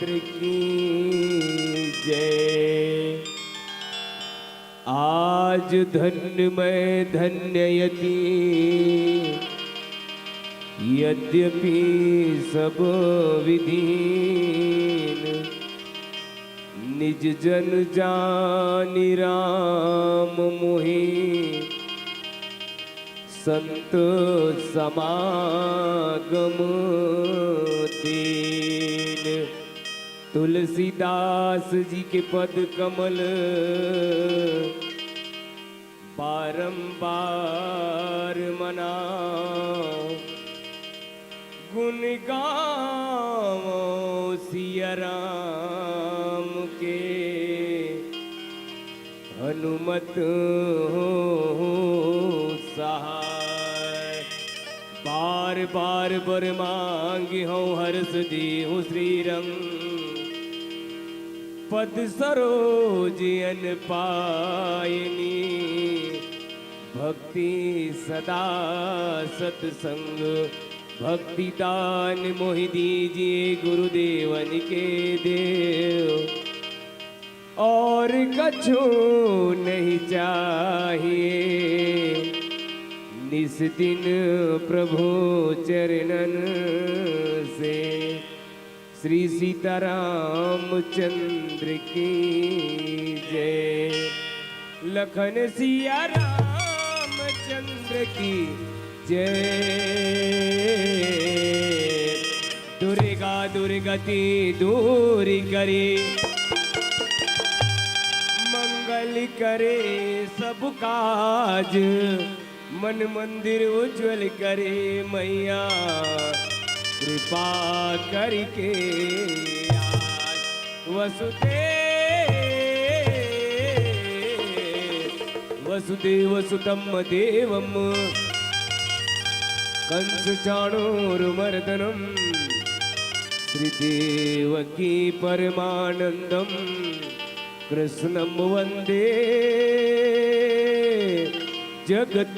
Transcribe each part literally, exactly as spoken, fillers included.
की जय। आज धन्य मैं धन्य यति, यद्यपि सब विधीन। निज जन जानि राम मोहि, संत समागम दीन। तुलसीदास जी के पद कमल बारंबार मनाओ, गुण गावो सिया राम के, हनुमत हो सहाय। बार बार बर मांगी हूँ, हर्ष दी हूँ श्री रंग, पद सरोज अन पायनी। भक्ति सदा सत्संग, भक्ति दान मोहि दीजिए गुरुदेवन के देव। और कछु नहीं चाहिए, निस दिन प्रभु चरणन से। श्री सीताराम चंद्र की जय। लखन सिया राम चंद्र की जय। दुर्गा दुर्गति दूर करी, मंगल करे सब काज। मन मंदिर उज्जवल करे मैया, कृपा करके आज। वसुदेव वसुदेव सुतम देवम, कंस चाणूर मर्दनम, श्री देवकी परमानंदम, कृष्णं वंदे जगत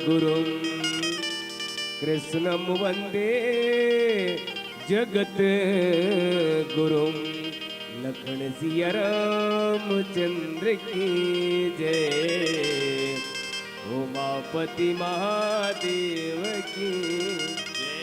गुरुम। कृष्णं वंदे जगत गुरुम। लखन सिया रामचंद्र की जय। उमापति महादेव की जय।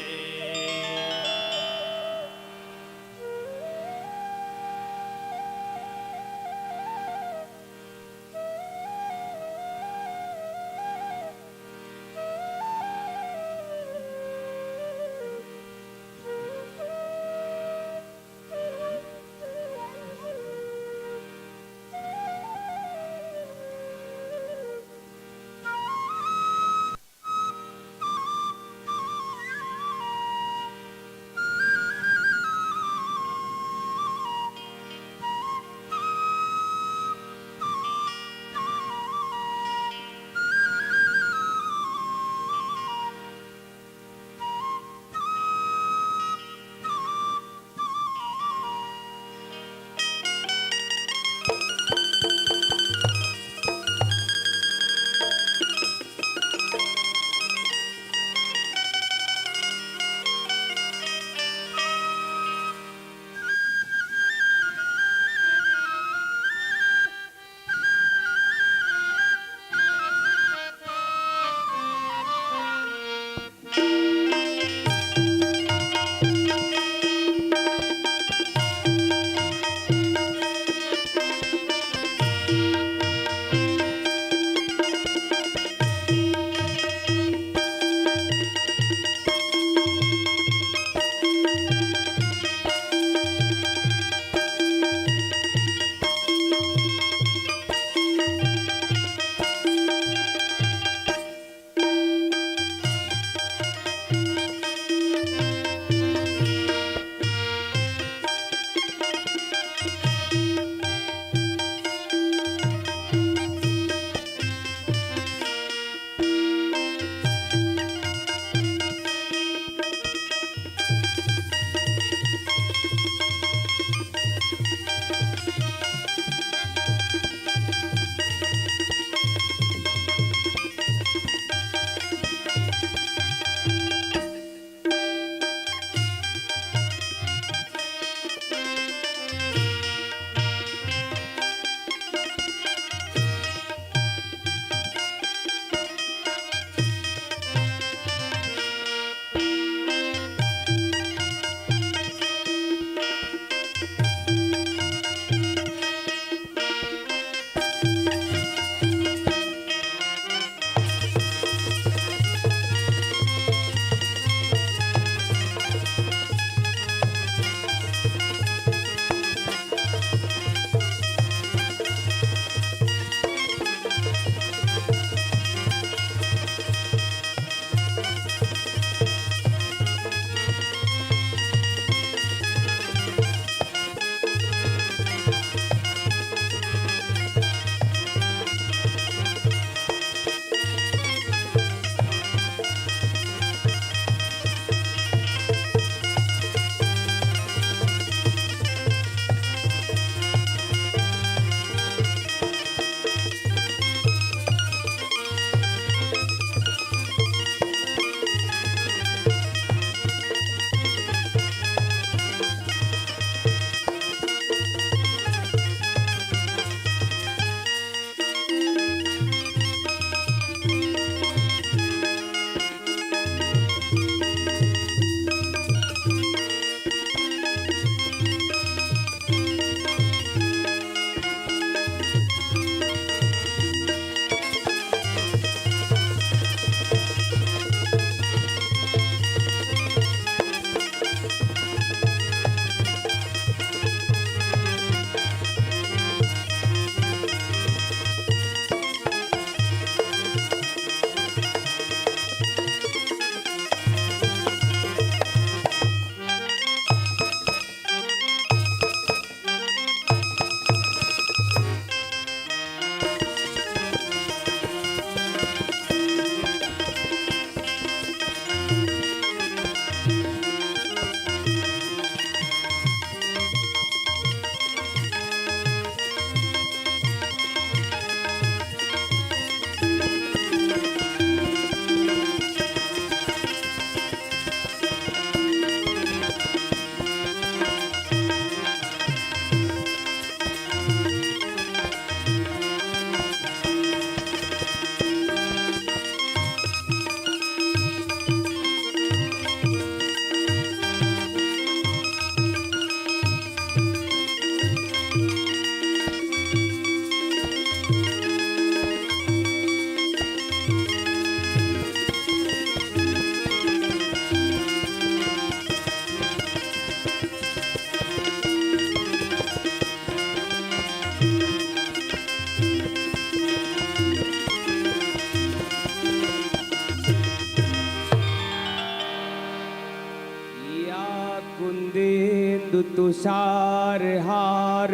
इंदु तुषार हार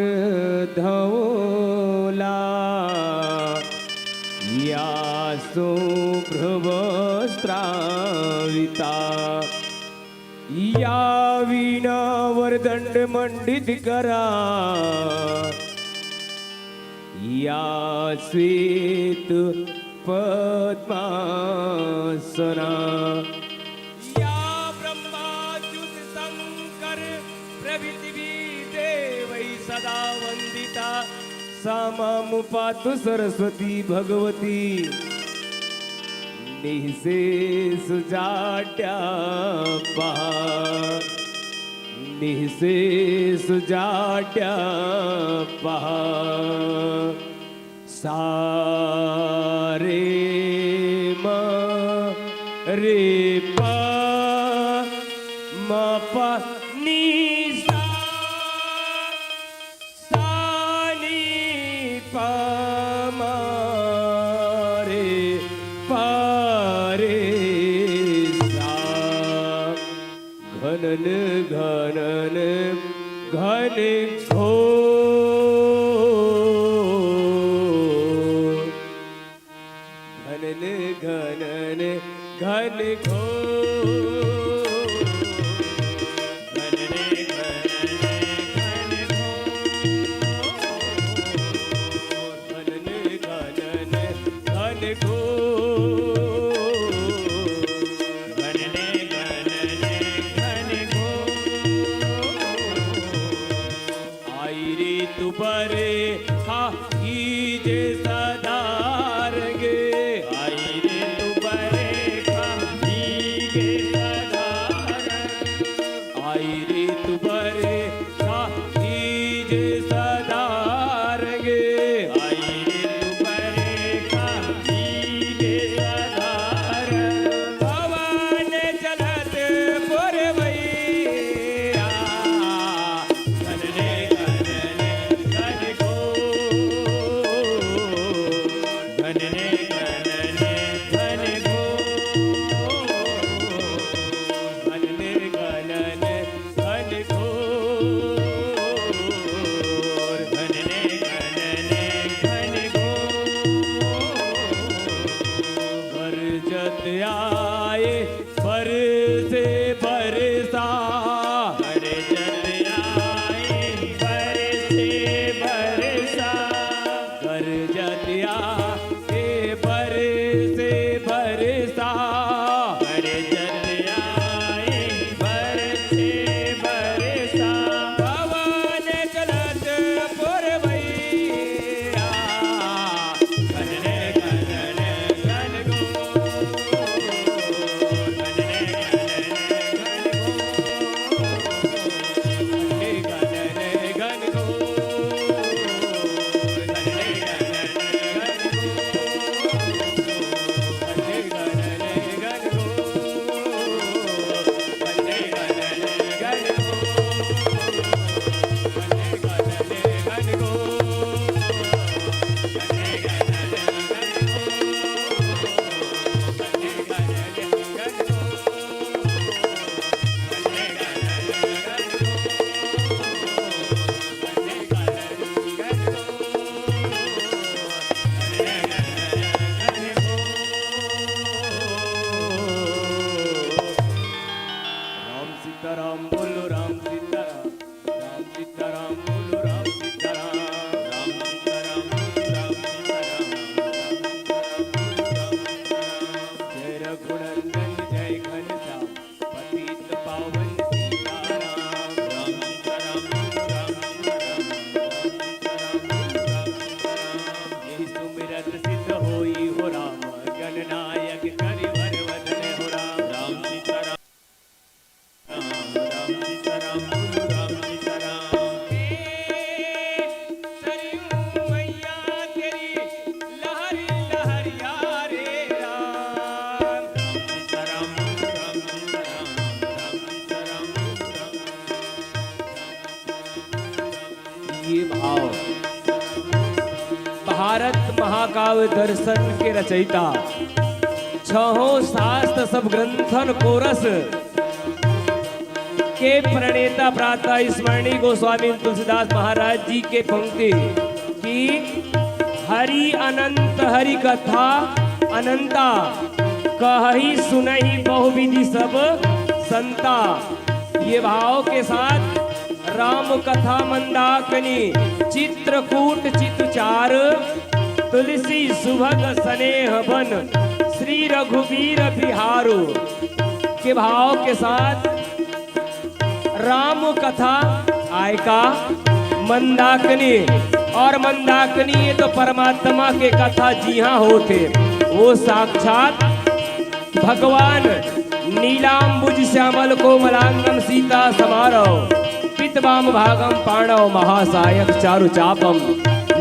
धौला, या शुभ्रवस्त्राविता, या वीणा वरदंड मंडित करा, या श्वेत पद्मासना, या ब्रह्माच्युत शंकर प्रभृति देवै सदा वंदिता, सा मां पातु सरस्वती भगवती। निःशेष जाड्यापहा, निःशेष जाड्यापहा। सा रे म रे प म प नी सा, सा नी प म रे प रे सा। घनन घनन घन घोर। घनन घनन घन घोर। घनन घनन घन घोर। घनन घनन घन घोर। घनन घनन घन घोर। आई ऋतु बरखा कीजे सदा रंगे। आई ऋतु बरखा कीजे सदा रंगे। आई ऋतु बरखा कीजे सदा रंगे। आई ऋतु बरखा कीजे सदा रंगे। पवन चलत पुरवैया। घनने घनने घन घोर। घनने घनने घन घोर। घनने घनने घन घोर। घनने घनने घन घोर। गरजत आए बरसे बरसा। गरजत आए बरसे बरसा। गरजत आए बरसे बरसा। गरजत आए बरसे बरसा। पवन चलत पुरवैया। राम सीताराम बोलो, राम सीताराम। राम सीताराम बोलो, राम सीताराम। राम सीताराम बोलो, राम सीताराम। राम सीताराम बोलो, राम सीताराम। जय रघुनंदन जय घनश्याम, पतित पावन सीताराम। राम सीताराम बोलो, राम सीताराम। राम सीताराम बोलो, राम सीताराम। यही सुमिरत सिद्ध होई हो राम, गणनायक करिवर वदन हो राम। राम सीताराम। राम सीताराम बोलो, राम सीताराम। हे सरयू मैया तेरी लहरी लहरिया रे राम। राम सीताराम बोलो, राम सीताराम। राम सीताराम बोलो, राम सीताराम। ये भाव भारत महाकाव्य दर्शन के रचयिता, छहों शास्त्र सब ग्रंथन को रस, के प्रणेता प्रातः स्मरणीय गोस्वामी तुलसीदास महाराज जी के पंक्ति कि हरि अनंत हरि कथा अनंता, कहहि सुनहि बहुविधि सब संता। ये भाव के साथ राम कथा मंदाकिनी, चित्रकूट चितचार, तुलसी सुभग सनेह बन, श्री रघुबीर बिहारु के भाव के साथ राम कथा आय का मंदाकिनी। और मंदाकिनी ये तो परमात्मा के कथा जिहां होथे, वो साक्षात भगवान नीलांबुज श्यामल कोमलांगम सीता समारव, पित वाम भागम पाणव महासायक चारु चापम,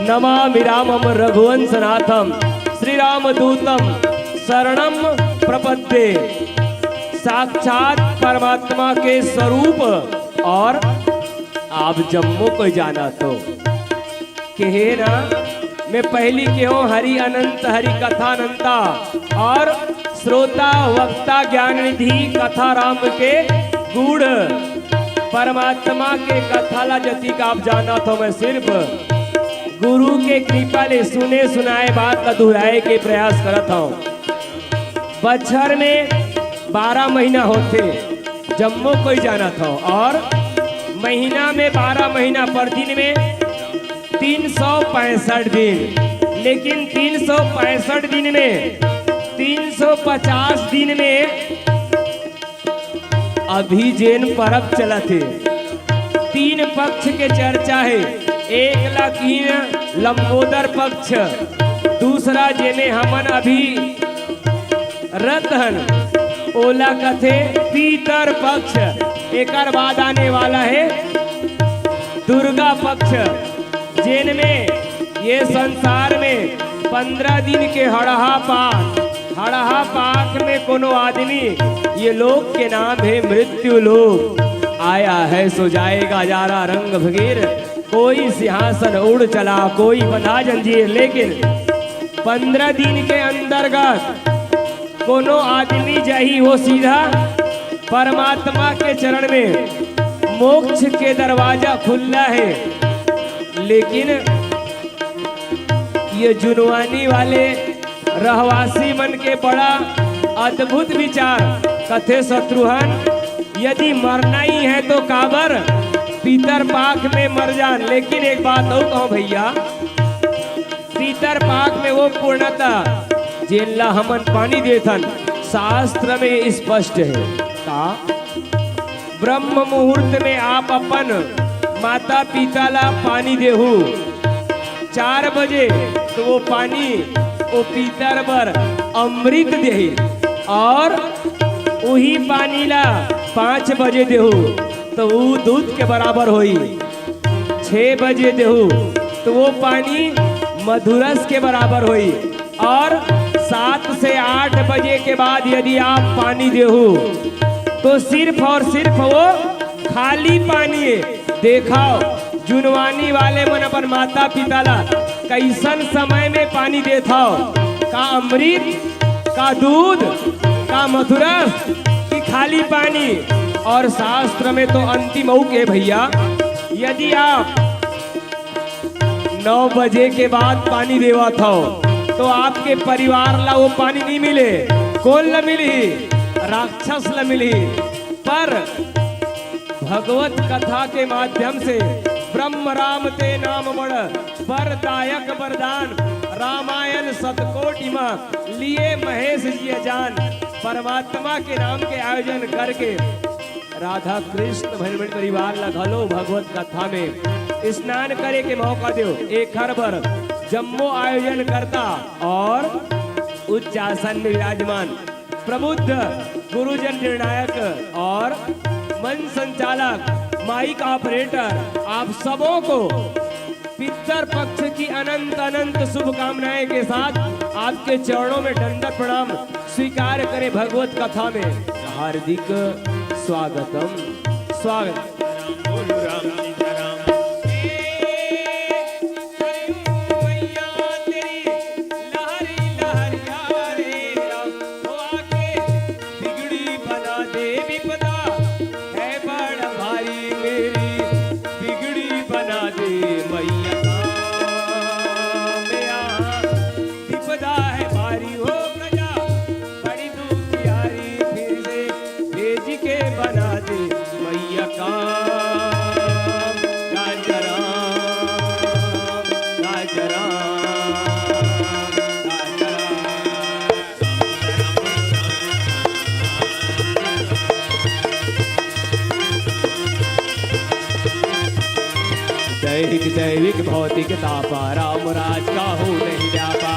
नमामि रामम रघुवंशनाथम, श्री रामदूतम शरणम प्रपद्ये। साक्षात परमात्मा के स्वरूप और आप जम्मो कोई जाना तो कहे ना, मैं पहली केहों हरि अनंत हरि कथा अनंता, और श्रोता वक्ता ज्ञान निधि कथा राम के गूढ़। परमात्मा के कथा ला जतिक आप जाना तो मैं सिर्फ गुरु के कृपा ले सुने सुनाए बात ला दोहराए के प्रयास करत हूँ। बछर में बारह महीना होथे, जम्मो कोई जानत हो, और महीना में बारह महीना पर दिन में तीन सौ पैंसठ दिन, लेकिन तीन सौ पैंसठ दिन में तीन सौ पचास दिन में अभी जेन परब चलत हे, तीन पक्ष के चर्चा हे। एक ला किहिन लंबोदर पक्ष, दूसरा जेमे हमन अभी रत हन, ओला कथे पीतर पक्ष। एकर बाद आने वाला हे दुर्गा पक्ष, जेन में ये संसार में पंद्रह दिन के हड़हा पाख, हड़हा पाख में कोनो आदमी, ये लोक के नाम हे मृत्यु लोक। आया है सो जाएगा, जा रहा रंग फकीर। कोई सिंहासन उड़ चला, कोई बंधा जंजीर, लेकिन पंद्रह दिन के अंतर्गत कोनो आदमी जाही, वो सीधा परमात्मा के चरण में। मोक्ष के दरवाजा खुला हे, लेकिन ये जुनवानी वाले रहवासी मन के बड़ा अद्भुत विचार। कथे शत्रुघ्न, यदि मरना ही है तो काबर पीतर पाख में मर जान। लेकिन एक बात अउ कहूं भैया, पीतर पाख में वो पूर्णता जेन ला हमन पानी देथन, शास्त्र में स्पष्ट हे। का? ब्रह्म मुहूर्त में आप अपन माता पिता ला पानी देहू चार बजे, तो वो पानी वो पीतर बर अमृत देही, और उही पानी ला पाँच बजे देहू, तो वो दूध के बराबर होई। छह बजे देहू, तो वो पानी मधुरस के बराबर होई। और सात से आठ बजे के बाद यदि आप पानी देहू, तो सिर्फ और सिर्फ वो खाली पानी हे। देखाओ, जुनवानी वाले मन अपन माता पिता ला कैसन समय में पानी देथव? का अमृत, का दूध, का मधुरस, कि खाली पानी? और शास्त्र में तो अंतिम अउ के भैया, यदि आप नौ बजे के बाद पानी देवत हव, तो आपके परिवार ला वो पानी नहीं मिले। कौन ला मिलही? राक्षस ला मिलही। पर भगवत कथा के माध्यम से ब्रह्म राम ते नाम बड़, वरदायक वरदान, रामायण शतकोटि मा लिए महेश जी जान। परमात्मा के नाम के आयोजन करके राधा कृष्ण भजन मंडल परिवार ला घलो भगवत कथा में स्नान करे के मौका देव। एखर बर जम्मो आयोजन करता और उच्च आसन में विराजमान प्रबुद्ध गुरुजन निर्णायक और मंच संचालक, माइक ऑपरेटर, आप सबों को पितर पक्ष की अनंत अनंत शुभकामनाएं के साथ आपके चरणों में दंडवत प्रणाम स्वीकार करें। भगवत कथा में हार्दिक स्वागतम, स्वागत। बोलो राम सीताराम। मैया तेरी लहरी लहरिया रे राम, हो आके बिगड़ी बना दे विपदा, है बड़ा एक जैविक भौतिक तापा, राम राज काहू नहीं व्यापा।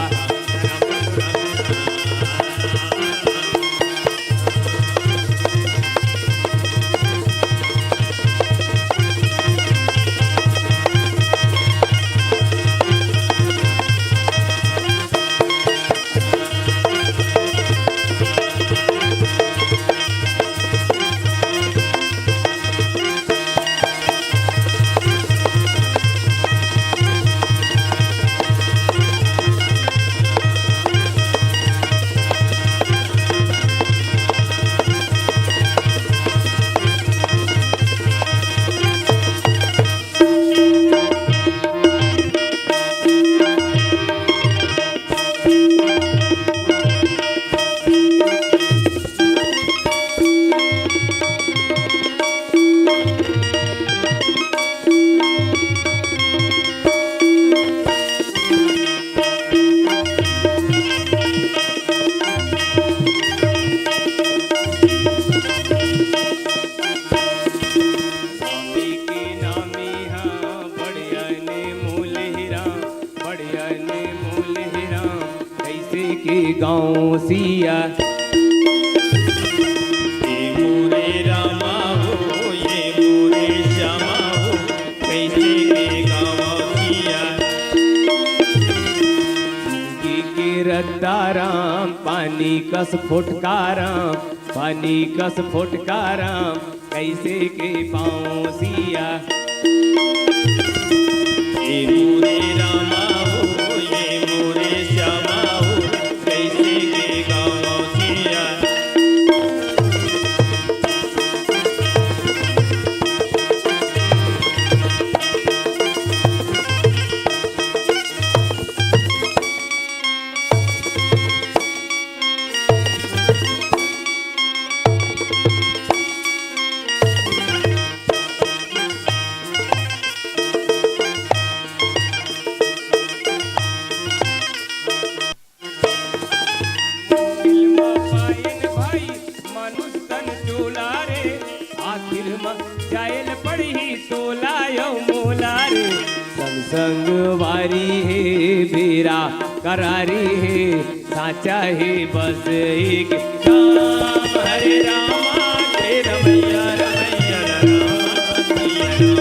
स्वामी के नाम इहाँ बड़े अनमोल हे राम, बड़े अनमोल हे राम, कइसे के गाँव सिया। ए मोरे रामा हो, ए मोरे श्यामा हो, कइसे के गाँव सिया। जिनगी के रद्दा राम, पानी कस फोटका राम, पानी कस फोटका राम, कइसे के पाँव सिया। ए मोरे रामा हो, ए मोरे श्यामा हो, कइसे के गाँव सिया। मुश्किल म पाएन भाई मानुष तन चोला रे, आखिर म जायल पड़ही तोला अउ मोला रे। संग संगवारी हे बेरा करारी हे, साचा हे बस एक काम। हरे रामा के रमैया रमैया रामा सिया राम।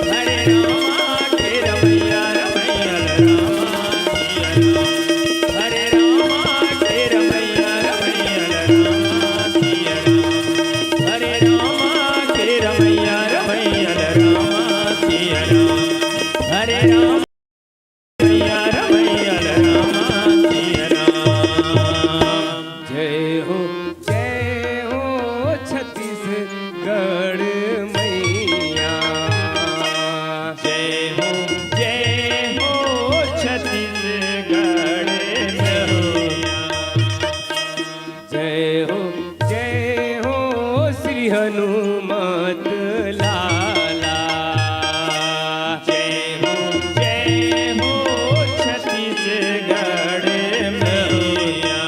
हरे रामा के रमैया रमैया रामा सिया राम। हरे रामा के रमैया रमैया रामा सिया राम। हरे रामा के रमैया रमैया रामा सिया राम। हरे राम। जय हो, जय हो छत्तीसगढ़ मैया। जय हो, जय हो छत्तीसगढ़ मैया। जय हो, जय हो श्री हनुमत लाला। जय हो, जय हो छत्तीसगढ़ मैया।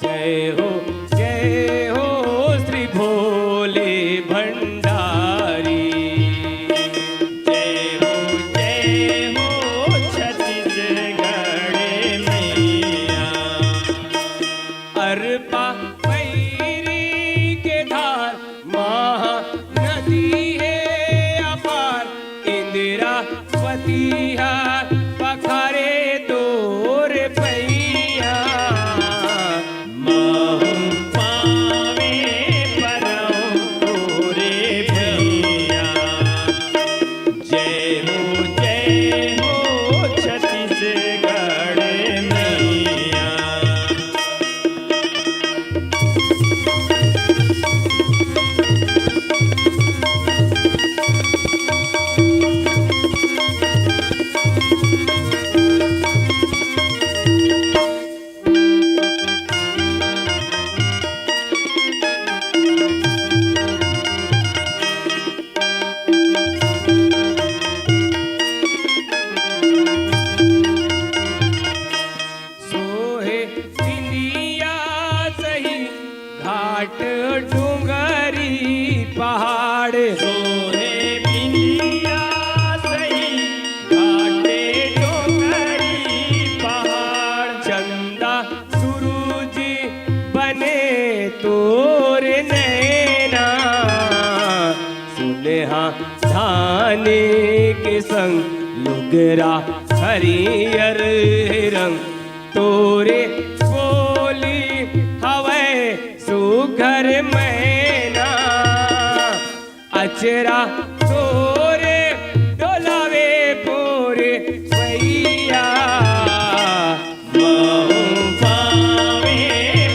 जय हो, जय हो श्री भोले भंडारी। जय हो, जय हो छत्तीसगढ़ मैया। अरपा पैरी के धार, महानदी हे अपार, इंद्रावती हा पखारे तोर पैया। महूँ पावे परौं तोरे भैया। जय हो, जय हो छत्तीसगढ़ मैया। आने के संग लुगरा हरियर रंग, तोरे बोली हवय सुघर मैना। अचरा तोरे डोलावे पोरे भैया, महू पावे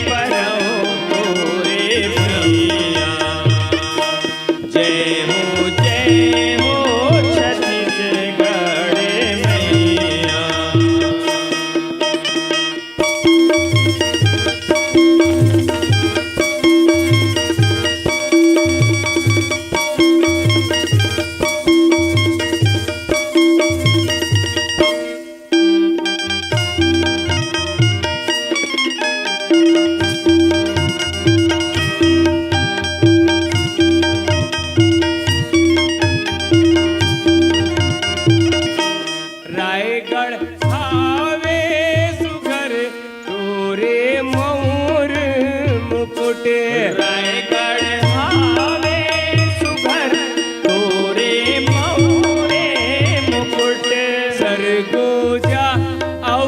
परहू तोरे भैया। जय हो, जय हो छत्तीसगढ़ मैया। रायगढ़ हावे सुघर तोरे मौर मुकुट। रायगढ़ हावे सुघर तोरे मौरे मुकुट। सरगोजा अउ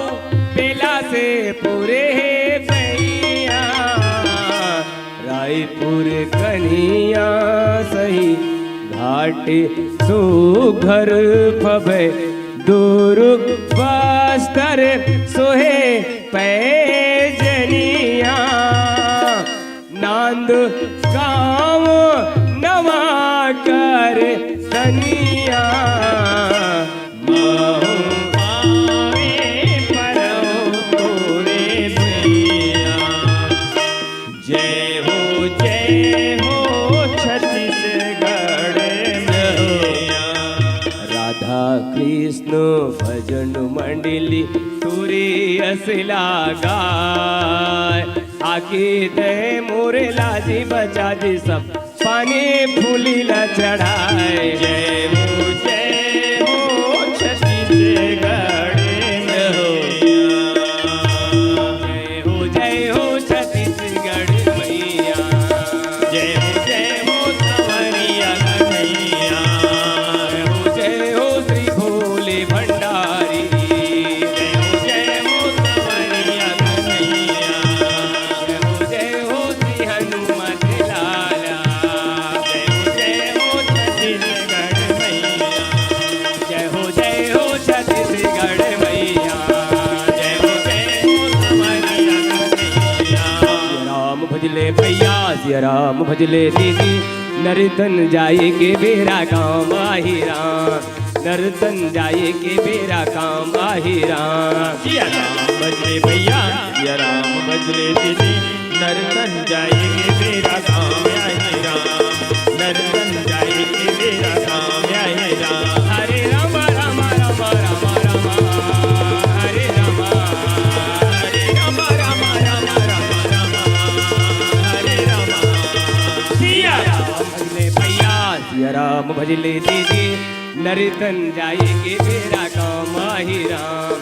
बेला से पुरे हे भैया। रायपुर कनिया सही घाट सुघर फबे दुरुग बस्तर सोहे पैजनिया। नांद गाँव नवा कर तनिया। महू पावे परहू तोरे भैया। जय हो, जय हो छत्तीसगढ़ मैया। राधा कृष्ण भजन मंडली टूरी अस लागे। आके दे मोरे लाजी बचाजी सब पानी फूली ला चढ़ाए। जय हो, जय हो छत्तीसगढ़ मैया। जय हो, जय हो छत्तीसगढ़ मैया। जय हो, जय हो सांवरिया कन्हैया। जय हो, जय हो श्री भोले भंडारी। जय हो, जय हो सांवरिया कन्हैया। जय हो, जय हो श्री हनुमत लाला। जय हो, जय हो छत्तीसगढ़ मैया। जय हो, जय हो छत्तीसगढ़ मैया। जय हो, जय हो सांवरिया कन्हैया। सिया राम भजले भैया, सिया राम भजले दीदी, नरतन जाए के बेरा गाँव आही राम। नरतन जाए के बेरा काम आही राम। सिया राम भजले भैया, सिया राम भजले दीदी, नरतन जाए के बेरा काम आही राम। नरतन जाए के बेरा काम आही राम। हरे राम, राम, राम, राम, राम, हरे राम, हरे राम, राम, राम, राम, राम, हरे राम। सिया राम भजले भैया, सिया राम भजले दीदी, नरतन जाए के बेरा काम आही राम।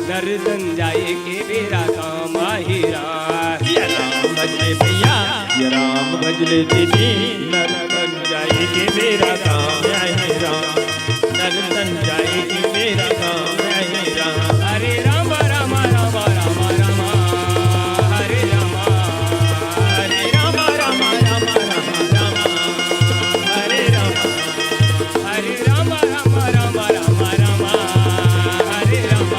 नरतन जाए के बेरा काम आही राम। सिया राम भजले भैया, सिया राम भजले दीदी, नरतन जाए के बेरा काम आही राम। नरतन जाए के बेरा काम आही राम। हरे राम, राम, राम, राम, राम, हरे राम। हरे राम, राम, राम, राम, राम, हरे राम। हरे राम, राम, राम, राम, राम, हरे राम।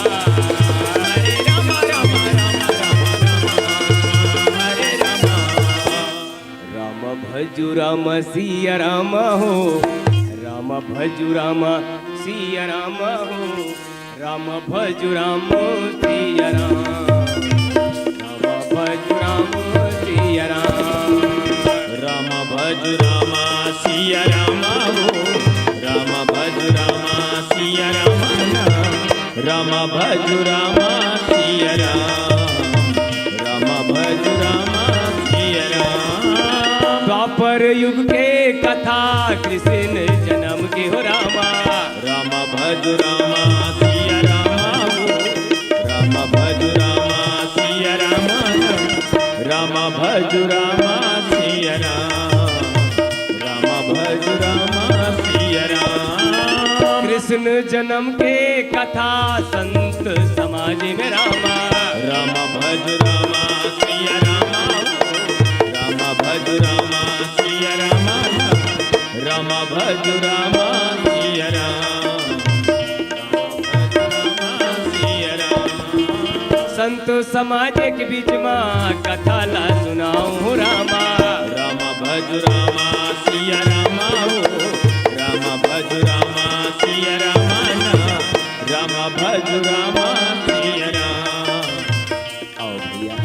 हरे राम, राम, राम, राम, राम, हरे राम। राम भजु राम सिया राम हो, राम भजु राम सिया राम हो, राम भजु राम सिया राम। राम भजु राम सिया राम। राम भजु राम सिया राम हो। राम भजु राम सिया राम। राम भजु राम सिया राम। राम भजु राम सिया राम। द्वापर युग के कथा कृष्ण जन्म के हो रामा। राम भजु राम सिया राम हो। राम भजु राम सिया राम। राम भजु राम सिया राम। राम भजु राम सिया राम। जन्म के कथा संत समाज में रामा। रामा भज रामा सिया रामा, रामा भज रामा सिया रामा, रामा भज रामा सिया राम, रामा भज रामा सिया राम। संत समाज के बीच मा कथा ला सुनाऊं रामा। रामा भज रामा सिया रामा हो, रामा भज रामा सिया रामा ना, रामा भज रामा सिया राम। आओ भैया,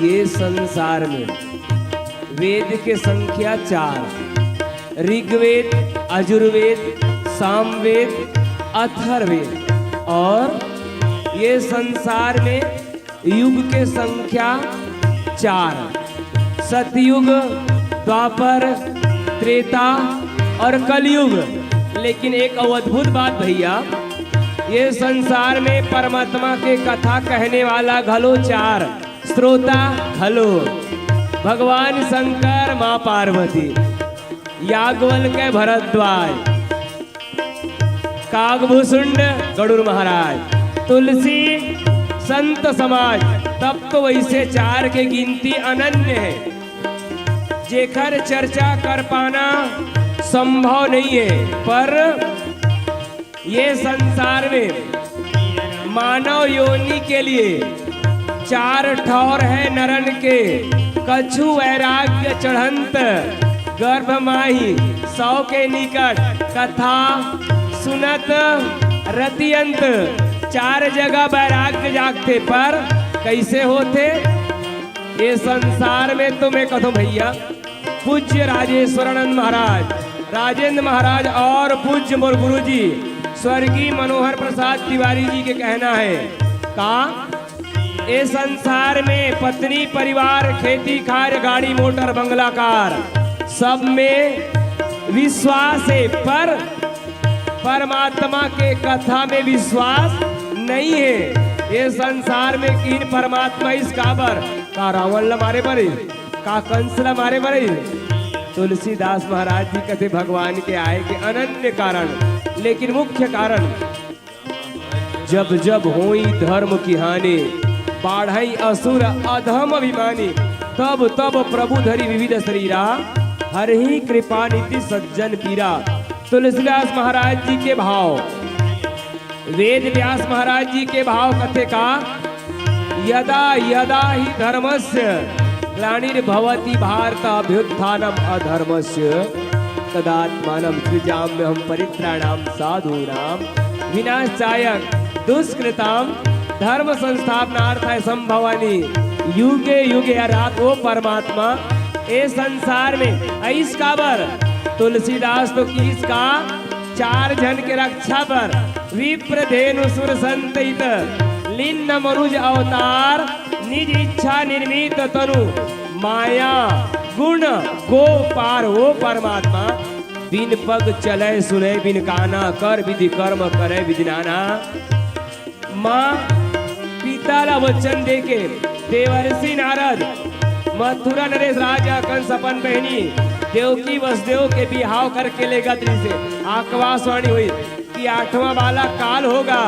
ये संसार में वेद के संख्या चार, ऋग्वेद, अजुर्वेद, सामवेद, अथर्ववेद। और ये संसार में युग के संख्या चार, सतयुग, द्वापर, त्रेता और कलयुग। लेकिन एक अउ अद्भुत बात भैया, ये संसार में परमात्मा के कथा कहने वाला घलो चार, श्रोता घलो, भगवान शंकर, माँ पार्वती, याज्ञवल्क्य, भरद्वाज, कागभूषुंड, गरुड़ महाराज, तुलसी, संत समाज। तब तो वैसे चार के गिनती अनन्य है, जेकर चर्चा कर पाना संभव नहीं है। पर ये संसार में मानव योनि के लिए चार ठौर है नरन के, कछु वैराग्य चढ़ंत गर्भ माही, सौ के निकट कथा सुनत रति अंत। चार जगह वैराग्य जागथे, पर कैसे होथे ये संसार में? तो मैं कथों भैया, पूज्य राजेश्वरानंद महाराज, राजेंद्र महाराज और पूज्य मोर गुरु जी स्वर्गीय मनोहर प्रसाद तिवारी जी के कहना है का ए संसार में पत्नी, परिवार, खेती, कार्य, गाड़ी, मोटर, बंगला, कार, सब में विश्वास है, पर परमात्मा के कथा में विश्वास नहीं है। ये संसार में कीन परमात्मा अइस काबर? का रावण ला मारे बर अइस? का कंस ला मारे बर अइस? तुलसीदास महाराज जी कथे भगवान के आए के अनन्य कारण, लेकिन मुख्य कारण, जब जब होई धर्म की हानि, बाढ़ई असुर अधम अभिमानी, तब तब प्रभु धरि विविध शरीरा, हरहि कृपा निधि सज्जन पीरा। तुलसीदास महाराज जी के भाव, वेद व्यास महाराज जी के भाव कथे का, यदा यदा ही धर्मस्य ग्लानिर्भवति भारत अभ्युत्थानम अधर्मस्य तदात्मानम सृजाम्यहम परित्राणाम साधूनाम विनाशाय दुष्कृताम धर्म संस्थापनार्थाय संभवानि युगे युगे। अर्थात ओ परमात्मा ए संसार में अइस काबर? तुलसीदास तो किस का चार झन के रक्षा बर विप्र धेनु सुर संतहित लीन मनुज अवतार निज इच्छा निर्मित तनु माया गुण गो पार। ओ परमात्मा बिन पग चले सुने बिन काना कर विधि कर्म करे विधि नाना। माँ पिता ला वचन देके देवर्षि नारद मथुरा नरेश राजा कंस अपन बहनी देवकी वसुदेव के बिहाव करके लेगत रिहिसे। आकाशवाणी हुई कि आठवां बालक काल होगा।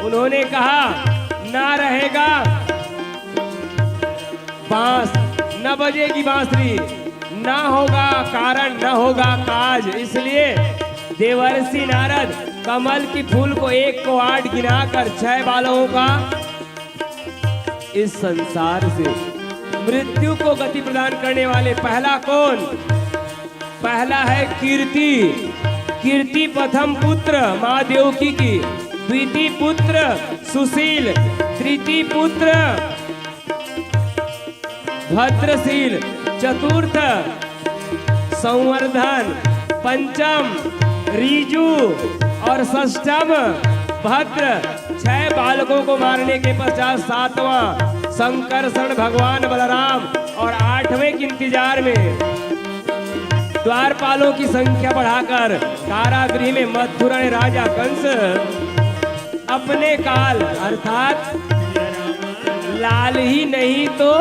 उन्होंने कहा, ना रहेगा बांस, न बजेगी बांसुरी, ना होगा कारण, न होगा काज। इसलिए देवर्षि नारद कमल की फूल को एक को आठ गिनाकर छह बालकों का इस संसार से मृत्यु को गति प्रदान करने वाले पहला कौन? पहला है कीर्ति। कीर्ति प्रथम पुत्र माँ देवकी की, द्वितीय पुत्र सुशील, तृतीय पुत्र भद्रशील, चतुर्थ संवर्धन, पंचम ऋजु और षष्ठम भद्र। छह बालकों को मारने के पश्चात सातवां संकर्षण भगवान बलराम और आठवें के इंतजार में द्वारपालों की संख्या बढ़ाकर कारागृह में मथुरा में राजा कंस अपने काल अर्थात लाल ही नहीं तो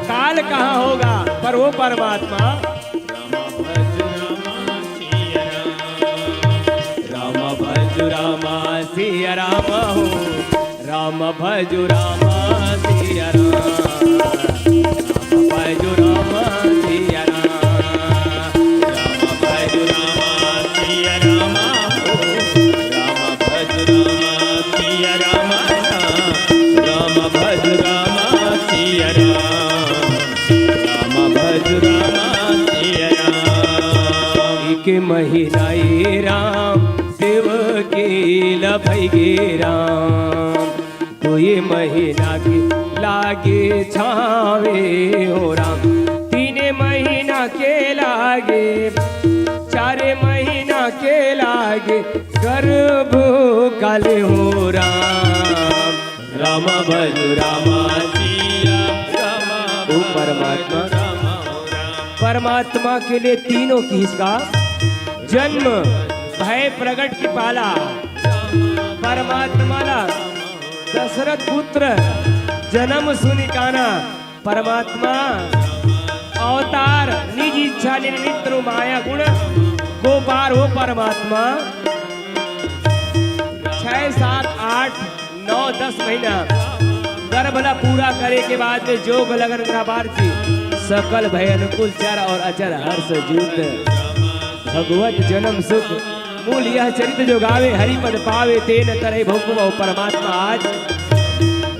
काल कहाँ होगा, पर वो परमात्मा सिया राम हो, राम भजो राम सिया राम, राम भजो राम सिया राम, राम भजो राम सिया राम हो, राम भजो राम सिया राम, राम भजो राम सिया राम, राम भजो राम सिया राम। एक महीना ए राम देवकी ल भई गे राम, दुई महीना के लागे छावे हो राम, तीन महीना के लागे, चार महीना के लागे गर्भ काले हो राम। राम भजो राम सिया राम, ओ परमात्मा। परमात्मा के लिए तीनों की इसका जन्म, भय, प्रगट की पाला। परमात्मा ला दशरथ पुत्र जन्म सुनि काना। परमात्मा अवतार निज इच्छा निमित्त रु माया गुण को पार हो परमात्मा। छह, सात, आठ, नौ, दस महीना गर्भ ला पूरा करे के बाद में जोग लगन का बार जी सकल भय अनुकूल चर और अचर हर्ष जीत। भगवत जन्म सुख मूल यह चरित जो गावे, हरि पद पावे तेन तरह भोग पावे। परमात्मा आज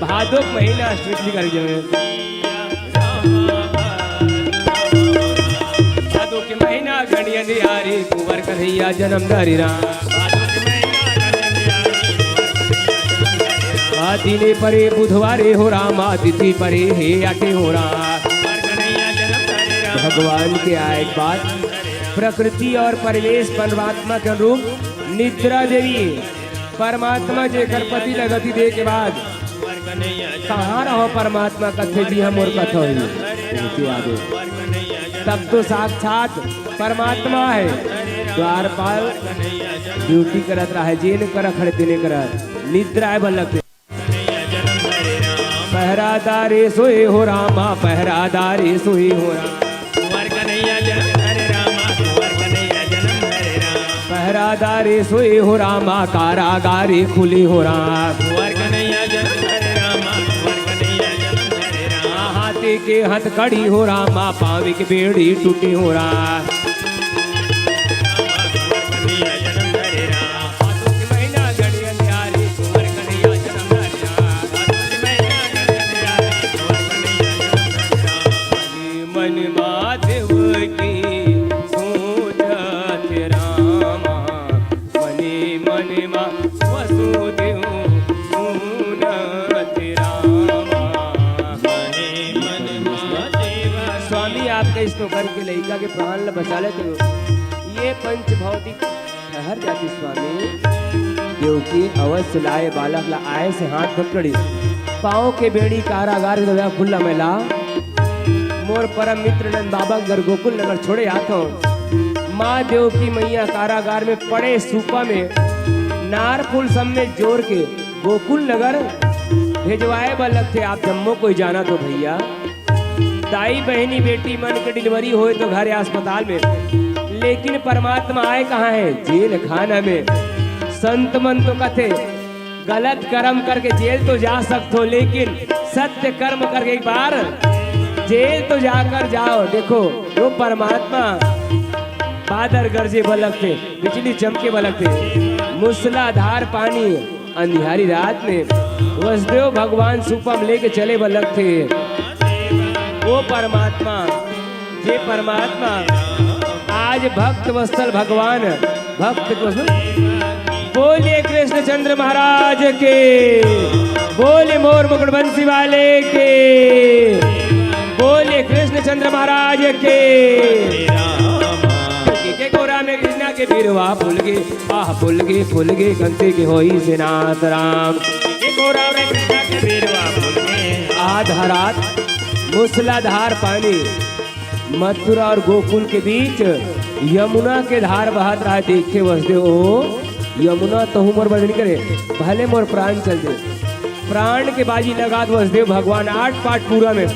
भादो के महीना अष्टमी कर जावे। भादो के महीना घनी अंधियारी, कुंवर कन्हैया जन्म धरे राम। आ दिने परे बुधवारे हो राम, आ तिथि परे हे आठे हो राम। भगवान के आए के बाद प्रकृति और परिवेश परमात्मा के अनुरूप निद्रा देवी परमात्मा जेकर पति ल गति दे के बाद, "कहाँ रहो परमात्मा?" कथे, "जी, हम और कथो ही।" तब तो साक्षात परमात्मा है। द्वारपाल ड्यूटी करत रहे, जेन करा खड़े तेने करा, निद्रा है बल्लभ। पहरादारी सोए हो रामा, पहरादारी सोए हो रामा। कुंवर कन्हैया जन्म धरे रामा, कुंवर कन्हैया जन्म धरे रामा। पहरादारी सोए हो रामा, कारागारी खुली हो रामा। कुंवर कन्हैया जन्म धरे रामा, कुंवर कन्हैया जन्म धरे रामा। हाथी के हथकड़ी हो रामा, पाँव के बेड़ी टूटी हो रामा। मन मा देवकी सोचत रामा, मने मन मा वसुदेव सुनत रामा। स्वामी, आपके इस नौकर के लइका के प्राण ल बचा लेते हो। ये पंच भौतिक ठहर जाती स्वामी। देवकी अवश्य लाए बालक ला आए से हाथ पकड़ी, पाँव के बेड़ी कारागार के दरवाजा खुला में ला। मोर परम मित्र नंद बाबा घर गोकुल नगर छोड़े आत हूँ। माँ देवकी मैया कारागार में पड़े सूपा में नार फूल सब में जोर के गोकुल नगर भेजवाए बर लगथे। आप जम्मो कोई जाना तो भैया, दाई बहिनी बेटी मन के डिलीवरी होए तो घर या अस्पताल में, लेकिन परमात्मा आए कहाँ है? जेल खाना में। संत मन तो कथे गलत कर्म करके जेल तो जा सकथो, लेकिन सत्य कर्म करके एक बार जेल तो जाकर जाओ। देखो, वो परमात्मा बादर गरजे बलक थे, बिजली चमके बलक थे, मूसलाधार पानी अंधियारी रात में वसुदेव भगवान सुपम लेके चले बर लगथे। वो परमात्मा, जे परमात्मा आज भक्त वत्सल भगवान, भक्त वत्सल, बोलिए कृष्ण चंद्र महाराज के, बोलिए मोर मुकुट बंसी वाले के, बोलिए कृष्ण चंद्र महाराज के। के, के गोरा में कृष्णा के बिरवा फूल गे, आह फूल गे, फूल गे, कंसी के होई से नाश राम। के गोरा में कृष्णा के बिरवा फूल गे। आधा रात मूसलाधार पानी, मथुरा और गोकुल के बीच यमुना के धार बहत रहा। देखे वसुदेव, ओ यमुना, तहूँ मोर बदनी करे, भले मोर प्राण चल दे। प्राण के बाजी लगात वसुदेव भगवान आठ पाट पूरा में।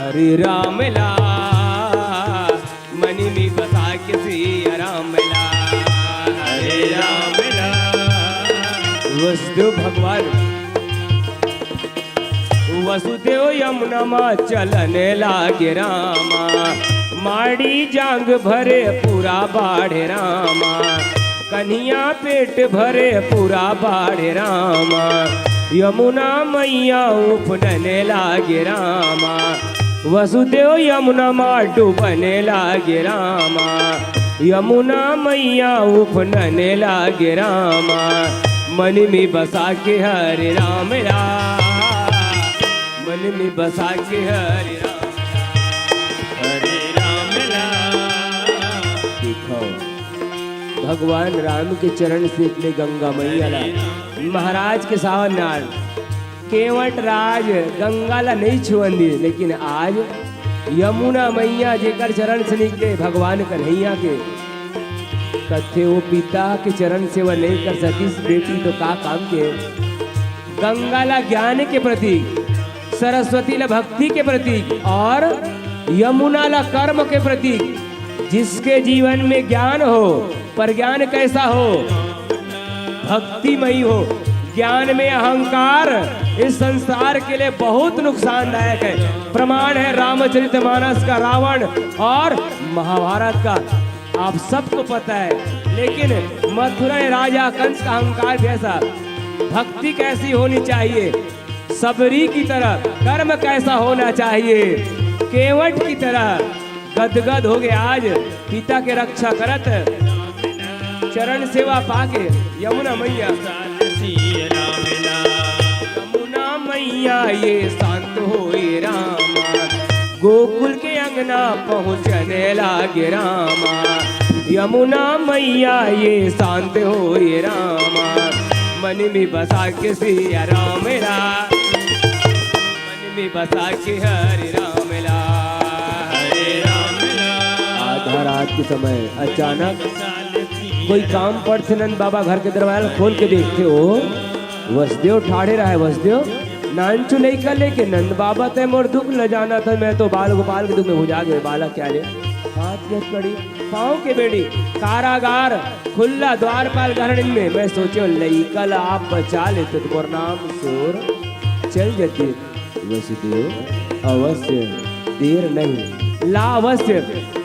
हरे राम ला वसुदेव भगवान, वसुदेव यमुना मा चलने लागे रामा, माड़ी जांग भरे पूरा बाढ़े रामा, कन्हिया पेट भरे पूरा बाढ़े रामा, यमुना मैया उफनने लागे रामा, वसुदेव यमुना मा डूबने लागे रामा, यमुना मैया उफनने लागे रामा, मन में बसा के हरे राम राम, मन में बसा के हरे राम, हरे राम राम। देखो, भगवान राम के चरण से निकले गंगा मैया ला, महाराज के सावन नाल केवट राज गंगा ला नहीं छुअन दिए, लेकिन आज यमुना मैया जेकर चरण से निकले भगवान कन्हैया के, कथे वो पिता के चरण सेवा नहीं कर सकिस बेटी तो का काम के। गंगा ला ज्ञान के प्रतीक, सरस्वती ला भक्ति के प्रतीक और यमुना ला कर्म के प्रतीक। जिसके जीवन में ज्ञान हो, पर ज्ञान कैसा हो? भक्तिमयी हो। ज्ञान में अहंकार इस संसार के लिए बहुत नुकसानदायक है। प्रमाण है रामचरितमानस का रावण और महाभारत का, आप सबको पता है। लेकिन मथुरा में राजा कंस का अहंकार भी ऐसा। भक्ति कैसी होनी चाहिए? सबरी की तरह कर्म कैसा होना चाहिए? केवट की तरह गदगद हो गए आज पिता के रक्षा करत, चरण सेवा पाके यमुना मैया। यमुना मैया ये शांत होए रामा, गोकुल के अंगना पहुँचने लागे रामा। यमुना मैया ये शांत होए रामा, मन में बसा के सिया राम ला, मन में बसा के हरे राम ला, हरे राम ला। आधा रात के समय अचानक कोई काम पड़थे, नंद बाबा घर के दरवाजा खोल के देखथे, ओ वसुदेव ठाढ़े रहय। वसुदेव, नानचु लइका लेके नंद बाबा, तैं मोर दुख ल जानत हस, मैं तो बाल गोपाल के दुख में भुंजा गे, बालक क्या ले। हाथ के कड़ी, पाँव के बेड़ी, कारागार, खुल्ला द्वारपाल घर में। मैं सोचेंव लइका ल आप बचा लेते तो मोर नाम सोर चल जाती। वसुदेव, अवश्य देर नहीं। ला अवश्य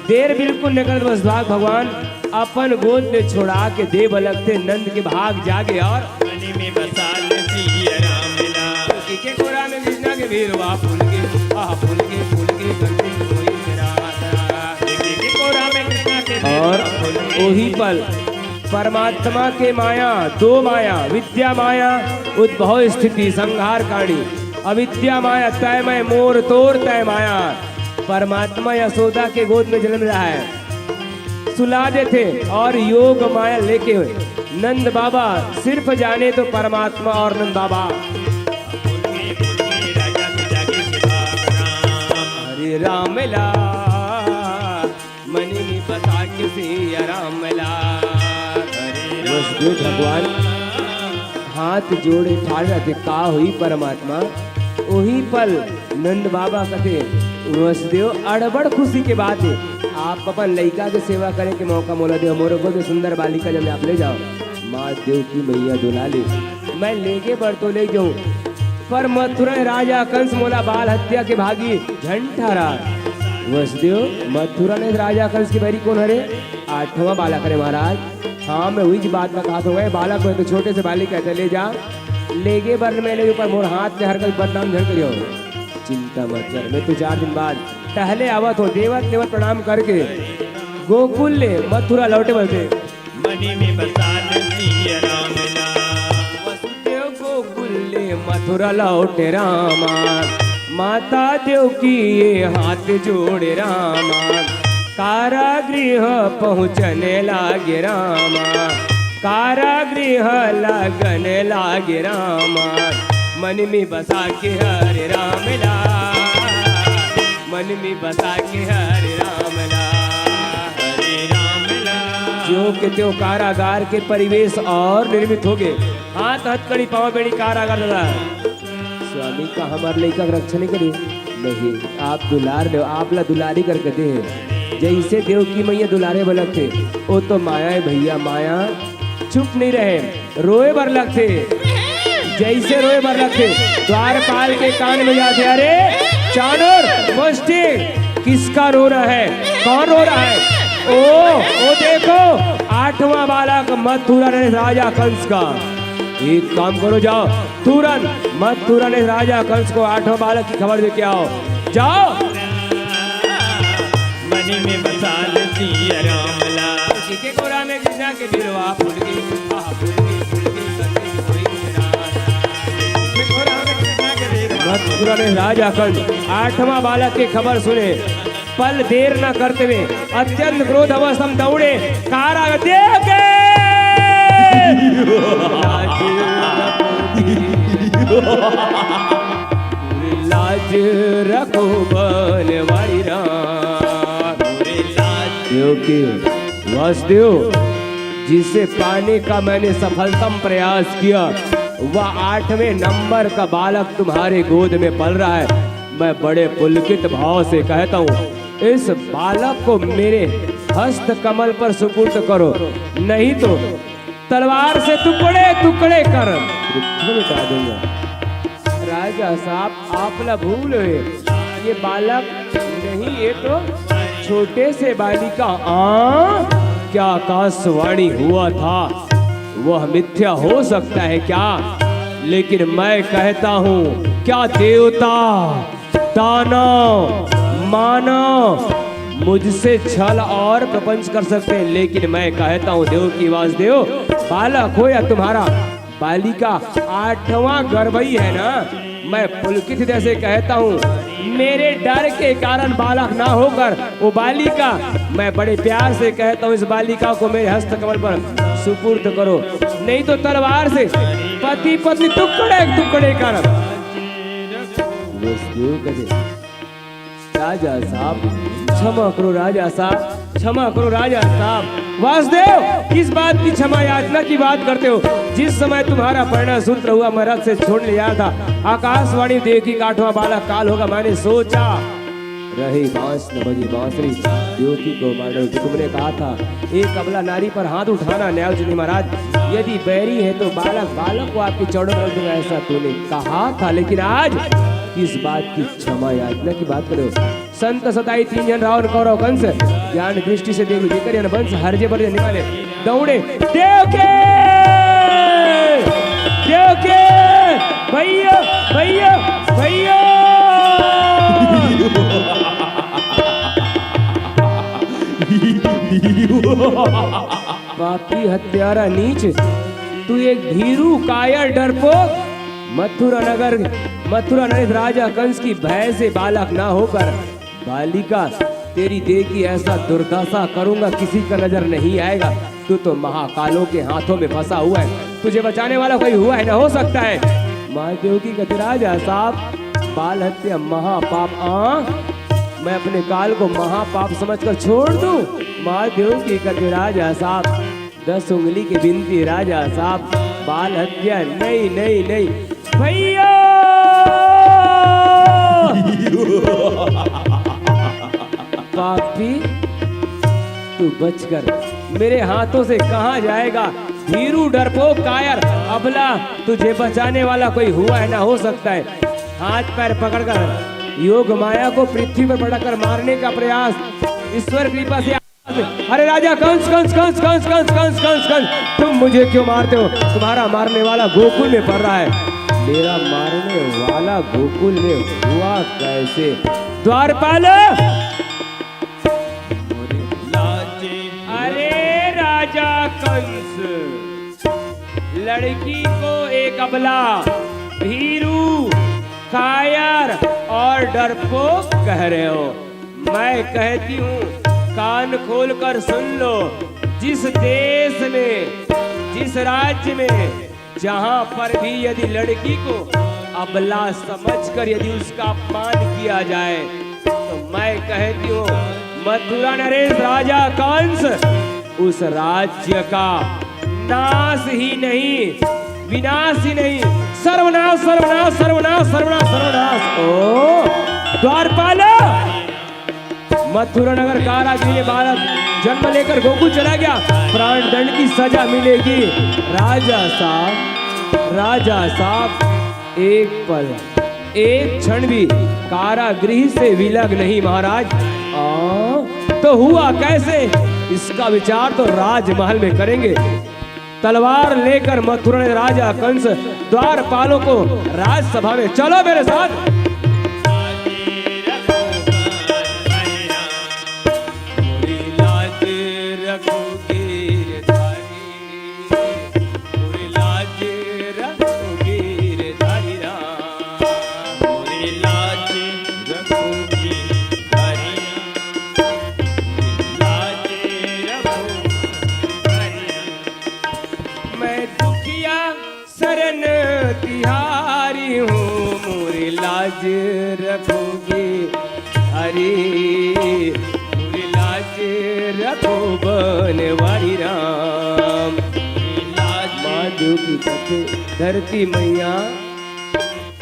देर बिल्कुल नइ करत वसुभाग भगवान अपन गोद में छोड़ा के देव लगथे, नंद के भाग जागे और मन में बसा ले सिया राम ला। के कोरा में कृष्णा के भीरवा फूल के, आह फूल के, फूल के कंठी कोई मेरा हाथ। के कोरा में कृष्णा के और भीरवा फूल के। ओही पल परमात्मा के माया, दो माया, विद्या माया, उद्भव स्थिति संहार कारणी। अविद्या माया, तय मैं मोर तोर तय माया। परमात्मा यशोदा के गोद में जन्म रहा है, सुला देथे और योग माया लेके नंद बाबा सिर्फ जाने तो परमात्मा और नंद बाबा। हरे राम ला, मन में बसा के सिया राम ला। हरे राम वसुदेव भगवान हाथ जोड़े ठाढ़ रहिथे, का होही परमात्मा? ओही पल नंद बाबा कथे, वसुदेव, अड़बड़ खुशी के बात हे, आप अपन लइका के सेवा करे के मौका मोला देव, मोर गोद में सुंदर बालिका जन्मे, आप ले जाव। माँ देवकी मैया दुलारी, मैं लेगे बर तो ले जाहूँ, पर मथुरा राजा कंस मोला बाल हत्या के भागी झन ठहरा। वसुदेव, मथुरा राजा कंस के बैरी कोन हरे? आठवां बालक हरे महाराज। हाँ, मैं उहीच बात ला कहत हँव, बालक होय तो छोटे से बालिका ल ले जा, लेगे बर मैं ले, पर मोर हाथ ले हर कोई बदनाम झन करियो। चिंता मत कर, मैं तो चार दिन बाद टहले आवत हँव, देवत देवत प्रणाम करके गोकुल ले मथुरा लौटे बर दे। मन में बसा ले सिया राम ला। वसुदेव गोकुल ले मथुरा लौटे रामा, माता देवकी ये हाथ जोड़े रामा। कारागृह पहुँचने लागे रामा, कारागृह लगने लागे रामा। मन में बसा के हरे राम ला, मन में बसा के हरे राम ला, हरे राम ला। ज्यों के त्यों कारागार के परिवेश और निर्मित होगे। हाथ हथकड़ी, पाँव बेड़ी, कारागार दादा। स्वामी का हमर लइका के रक्षा नहीं करी? नहीं, आप दुलार देव, आप ला दुलारी करके दे हे। जइसे देवकी मैया दुलारे बर लगथे, ओ तो माया हे भैया, माया चुप नहीं रहे, रोए बर लगथे। जइसे रोए बर लगथे, द्वारपाल के कान में जाथे, "अरे चाणूर, मुष्टि, किसका रोना है? कौन रो रहा है? ओ, ओ देखो, आठवां बालक मथुरा नरेश राजा कंस का।" एक काम करो, जाओ तुरंत, मथुरा नरेश राजा कंस को आठवां बालक की खबर दे के आओ। जाओ। मनी में बसाल सिया राम लाल। के गोरा में कृष्णा के बिरवा फूल के, आह, फूल के, फूल के, करते हुए निराश। के गोरा में कृष्णा के बिरवा। मथुरा नरेश राजा कंस आठवां बालक के खबर सुने, पल देर न करते हुए अत्यंत क्रोध अवस्था में दौड़े, कारा देव के लाज रखो बनवारी राम। क्योंकि वासुदेव, जिसे पाने का मैंने सफलतम प्रयास किया, वह आठवें नंबर का बालक तुम्हारे गोद में पल रहा है। मैं बड़े पुलकित भाव से कहता हूँ, इस बालक को मेरे हस्त कमल पर सुपुर्द करो, नहीं तो तलवार से टुकड़े टुकड़े कर पृथ्वी में डाल दूंगा। राजा साहब, आप ला भूल हुए, ये बालक नहीं, ये तो छोटे से बालिका। आ, क्या आकाशवाणी हुआ था, वह मिथ्या हो सकता है क्या? लेकिन मैं कहता हूँ, क्या देवता, दानव, मानव मुझसे छल और प्रपंच कर सकते हैं, लेकिन मैं कहता हूँ, देव की वासुदेव, बालक हो या तुम्हारा बालिका, आठवां गर्भई है ना, मैं पुलकित हृदय से कहता हूँ, मेरे डर के कारण बालक ना होकर वो बालिका, मैं बड़े प्यार से कहता हूँ, इस बालिका को मेरे हस्त कमल पर सुपुर्द करो, नहीं तो तलवार से पति पत्नी टुकड़े टुकड़े कर। वासुदेव कहते, राजा साहब, क्षमा करो राजा साहब, क्षमा करो राजा साहब। वासुदेव, किस बात की क्षमा याचना की बात करते हो? जिस समय तुम्हारा परिणय सूत्र हुआ, मैं रथ से छोड़ ले आया था, आकाशवाणी देखी, आठवां बालक काल होगा, मैंने सोचा। रही बांस न बजी बांसुरी, देवकी को मार डालो। तुमने कहा था, एक अबला नारी पर हाथ उठाना न्यायोचित नहीं महाराज। यदि बैरी है तो बालक, बालक को आपके चरणों में रख दूंगा, ऐसा तूने कहा था, लेकिन आज किस बात की क्षमा याचना की बात करो? संत सताई तीन जन रावण कौरव कंस, ज्ञान दृष्टि से देख लो, जेकर जन वंश हर जे बर जन निकाले, दौड़े देव के, देव के, भैया, भैया, भैया। पापी हत्यारा नीच, तू एक भीरू कायर डरपोक, मथुरा नगर, मथुरा नरेश राजा कंस की भय से बालक ना होकर बालिका, तेरी देह की ऐसा दुर्दशा करूंगा, किसी का नजर नहीं आएगा। तू तो महाकालों के हाथों में फंसा हुआ है, तुझे बचाने वाला कोई हुआ है ना हो सकता है। महादेव की कहते, राजा साहब, बाल हत्या महापाप। आ, मैं अपने काल को महापाप समझकर छोड़ दूं? महादेव की कहते, राजा साहब, दस उंगली की बिनती राजा साहब, बाल हत्या नहीं, नहीं, नहीं। भैया! पापी, तू बचकर मेरे हाथों से कहाँ जाएगा? भीरू, डरपोक, कायर, अबला, तुझे बचाने वाला कोई हुआ है ना हो सकता है। हाथ पैर पकड़कर योग माया को पृथ्वी पर पटक कर मारने का प्रयास ईश्वर कृपा से। अरे राजा कंस, कंस, कंस, कंस, कंस, कंस, कंस, कंस, तुम मुझे क्यों मारते हो? तुम्हारा मारने वाला गोकुल में पड़ रहा है। मेरा मारने वाला गोकुल में हुआ कैसे? द्वारपाल, अरे राजा कंस, लड़की को एक अबला, भीरू, कायर और डरपोक कह रहे हो। मैं कहती हूँ, कान खोलकर सुन लो, जिस देश में, जिस राज्य में, जहाँ पर भी यदि लड़की को अबला समझकर यदि उसका अपमान किया जाए, तो मैं कहती हूँ, मथुरा नरेश राजा कंस, उस राज्य का नाश ही नहीं, विनाश ही नहीं, सर्वनाश, सर्वनाश, सर्वनाश, सर्वनाश, सर्वनाश। ओ द्वारपाल, मथुरा नगर कारागृह में बालक जन्म लेकर गोकुल चला गया, प्राण दंड की सजा मिलेगी। राजा साहब, राजा साहब एक पल, एक क्षण भी कारागृह से विलग नहीं महाराज। आ, तो हुआ कैसे? इसका विचार तो राजमहल में करेंगे। तलवार लेकर मथुरा ने राजा कंस द्वारपालों को राजसभा में, चलो मेरे साथ। मैं दुखिया शरण तिहारी हूँ, मोर लाज रखोगे हरी, मोर लाज रखो बनवारी राम। माँ देव की कथे, धरती मैया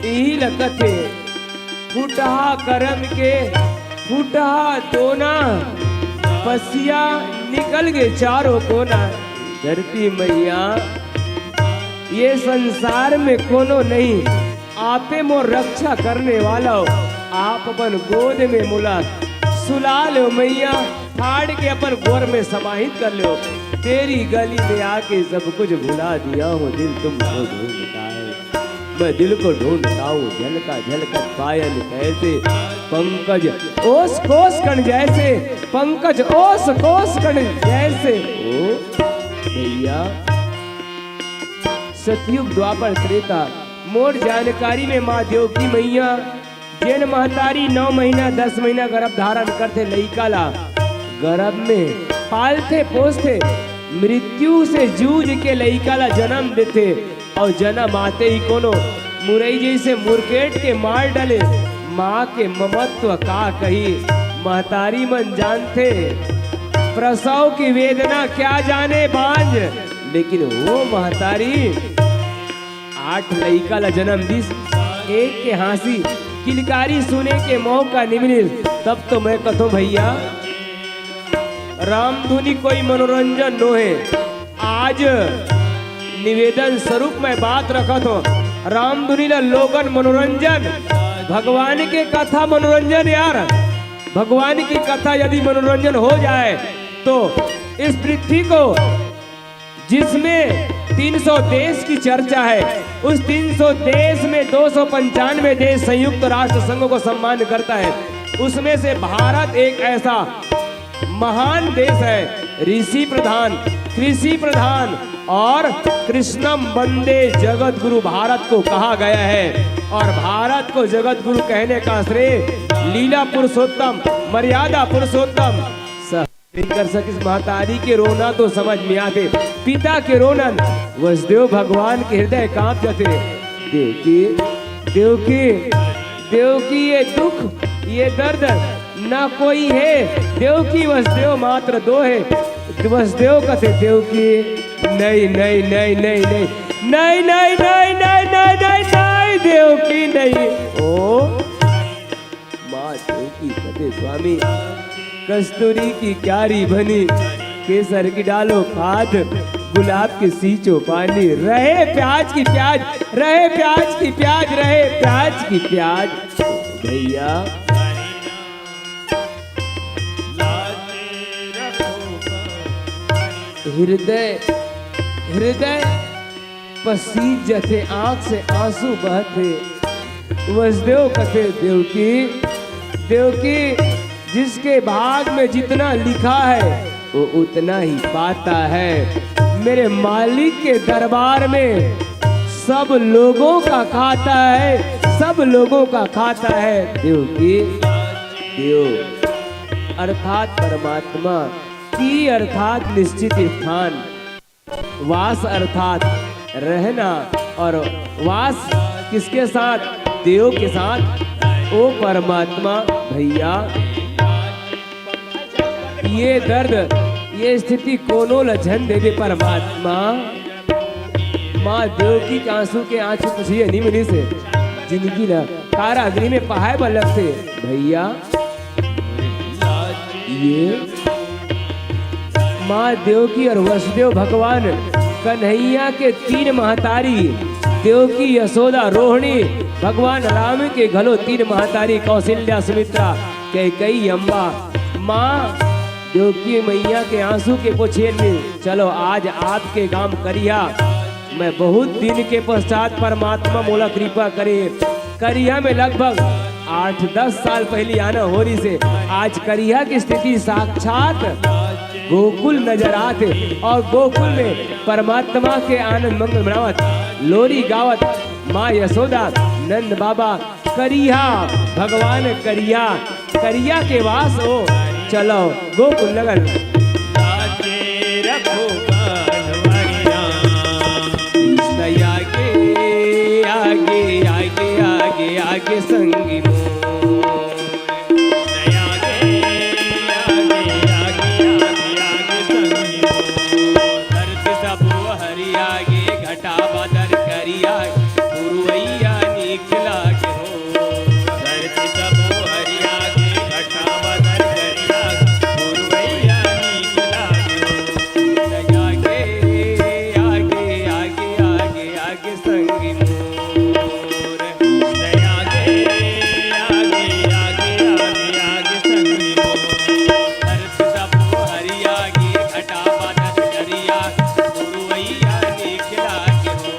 इही ल कथे, फुटहा करम के फुटहा दोना, पसिया निकल गे चारों कोना। धरती मैया, ये संसार में कोनो नहीं, आपे मोर रक्षा करने वाला हो। आप अपन गोद में मोला सुला लो मैया, फाड़ के अपन गोर में समाहित कर लो। तेरी गली में आके सब कुछ भुला दिया हूँ, दिल तुमको ढूंढता है। मैं दिल को ढूंढता हूँ, झलका झलकत पायल कैसे, पंकज ओस कोस कण जैसे, पंकज ओस कोस कण जैसे। ओ भैया, सतयुग द्वापर त्रेता, मोर जानकारी में माँ देवकी मैया, जेन महतारी नौ महीना, दस महीना गर्भ धारण करथे, लइका ला गर्भ में पालथे, पोसथे, मृत्यु से जूझ के लइका ला जन्म देथे, अउ जन्म आते ही कोनो मुरई जइसे मुरकेट के मार डाले। माँ के ममत्व का कही, महतारी मन जानथे प्रसव की वेदना क्या जाने बांझ, लेकिन वो महतारी आठ लइका ला जन्म दिस, एक के हाँसी, किलकारी सुने के मौका नि मिलिस। तब तो मैं कथों भैया, रामधुनी कोई मनोरंजन नोहे। आज निवेदन स्वरूप मैं बात रखत हों, रामधुनी ला लोगन मनोरंजन, भगवान के कथा मनोरंजन यार। भगवान की कथा यदि मनोरंजन हो जाए तो इस पृथ्वी को, जिसमें तीन सौ देश की चर्चा है, उस तीन सौ देश में दो सौ पंचानवे देश संयुक्त राष्ट्र संघ को सम्मान करता है। उसमें से भारत एक ऐसा महान देश है, ऋषि प्रधान, कृषि प्रधान और कृष्णम वंदे जगत गुरु भारत को कहा गया है। और भारत को जगत गुरु कहने का श्रेय लीला पुरुषोत्तम, मर्यादा पुरुषोत्तम सह नहीं कर सकिस। महतारी के रोना तो समझ में आथे, पिता के रोना, वसुदेव भगवान के हृदय कांप जाथे। देवकी, देवकी, देवकी ये दुख, ये दर्द ना कोई है, देवकी वसुदेव मात्र दो है। वसुदेव कथे देवकी, नहीं, नहीं, नहीं, नहीं, नहीं, नहीं, नहीं, नहीं, नहीं, नहीं, नहीं, देवकी नहीं। ओ माँ देवकी कथे स्वामी, कस्तूरी की क्यारी बनी, केसर की डालो खाद, गुलाब के सींचो पानी, रहे प्याज की प्याज, रहे प्याज की प्याज, रहे प्याज की प्याज। भैया, हृदय, हृदय पसीज जथे, आंख से आंसू बहथे। वसुदेव कथे देवकी, देवकी, जिसके भाग में जितना लिखा है वो उतना ही पाता है। मेरे मालिक के दरबार में सब लोगों का खाता है, सब लोगों का खाता है। देवकी, देव अर्थात परमात्मा, की अर्थात निश्चित स्थान, वास अर्थात रहना, और वास किसके साथ? देव के साथ। ओ परमात्मा भैया, ये दर्द, ये स्थिति कोनो ल झन देबे परमात्मा। माँ देवकी के आंसू के आंसू कुछ ये नहीं मिली से जिंदगी ल कारागृह में पहाए बर लगथे भैया। ये माँ देवकी और वसुदेव भगवान कन्हैया के तीन महतारी देवकी, यशोदा, रोहिणी, भगवान राम के घलो तीन महतारी कौशल्या, सुमित्रा, कैकेयी, अम्बा। माँ देवकी मैया के आंसू के पोछेल में, चलो आज आपके गांव करिहा, मैं बहुत दिन के पश्चात परमात्मा मोला कृपा करे। करिहा में लगभग आठ दस साल पहली आना हो रही से, आज करिहा की स्थिति साक्षात गोकुल नजर आत हे और गोकुल में परमात्मा के आनंद मंगल मनावत, लोरी गावत, माँ यशोदा, नंद बाबा, करिहा, भगवान करिहा, करिहा के वास हो। चलो गोकुल नगर। आगे रखो कान्हवैया। कृष्ण आगे, आगे, आगे, आगे, आगे संगी मोर। कृष्ण आगे, आगे, आगे, आगे, आगे संगी मोर। धरती सब हरि आगे, घटा बादर करिया, पुरवैया निकला के हो। धरती सब हरि आगे, घटा बादर करिया, पुरवैया निकला के हो। कृष्ण आगे, आगे, आगे, आगे, आगे संगी मोर। कृष्ण आगे, आगे, आगे, आगे, आगे संगी मोर। धरती सब हरि आगे, घटा बादर करिया, पुरवैया निकला के हो।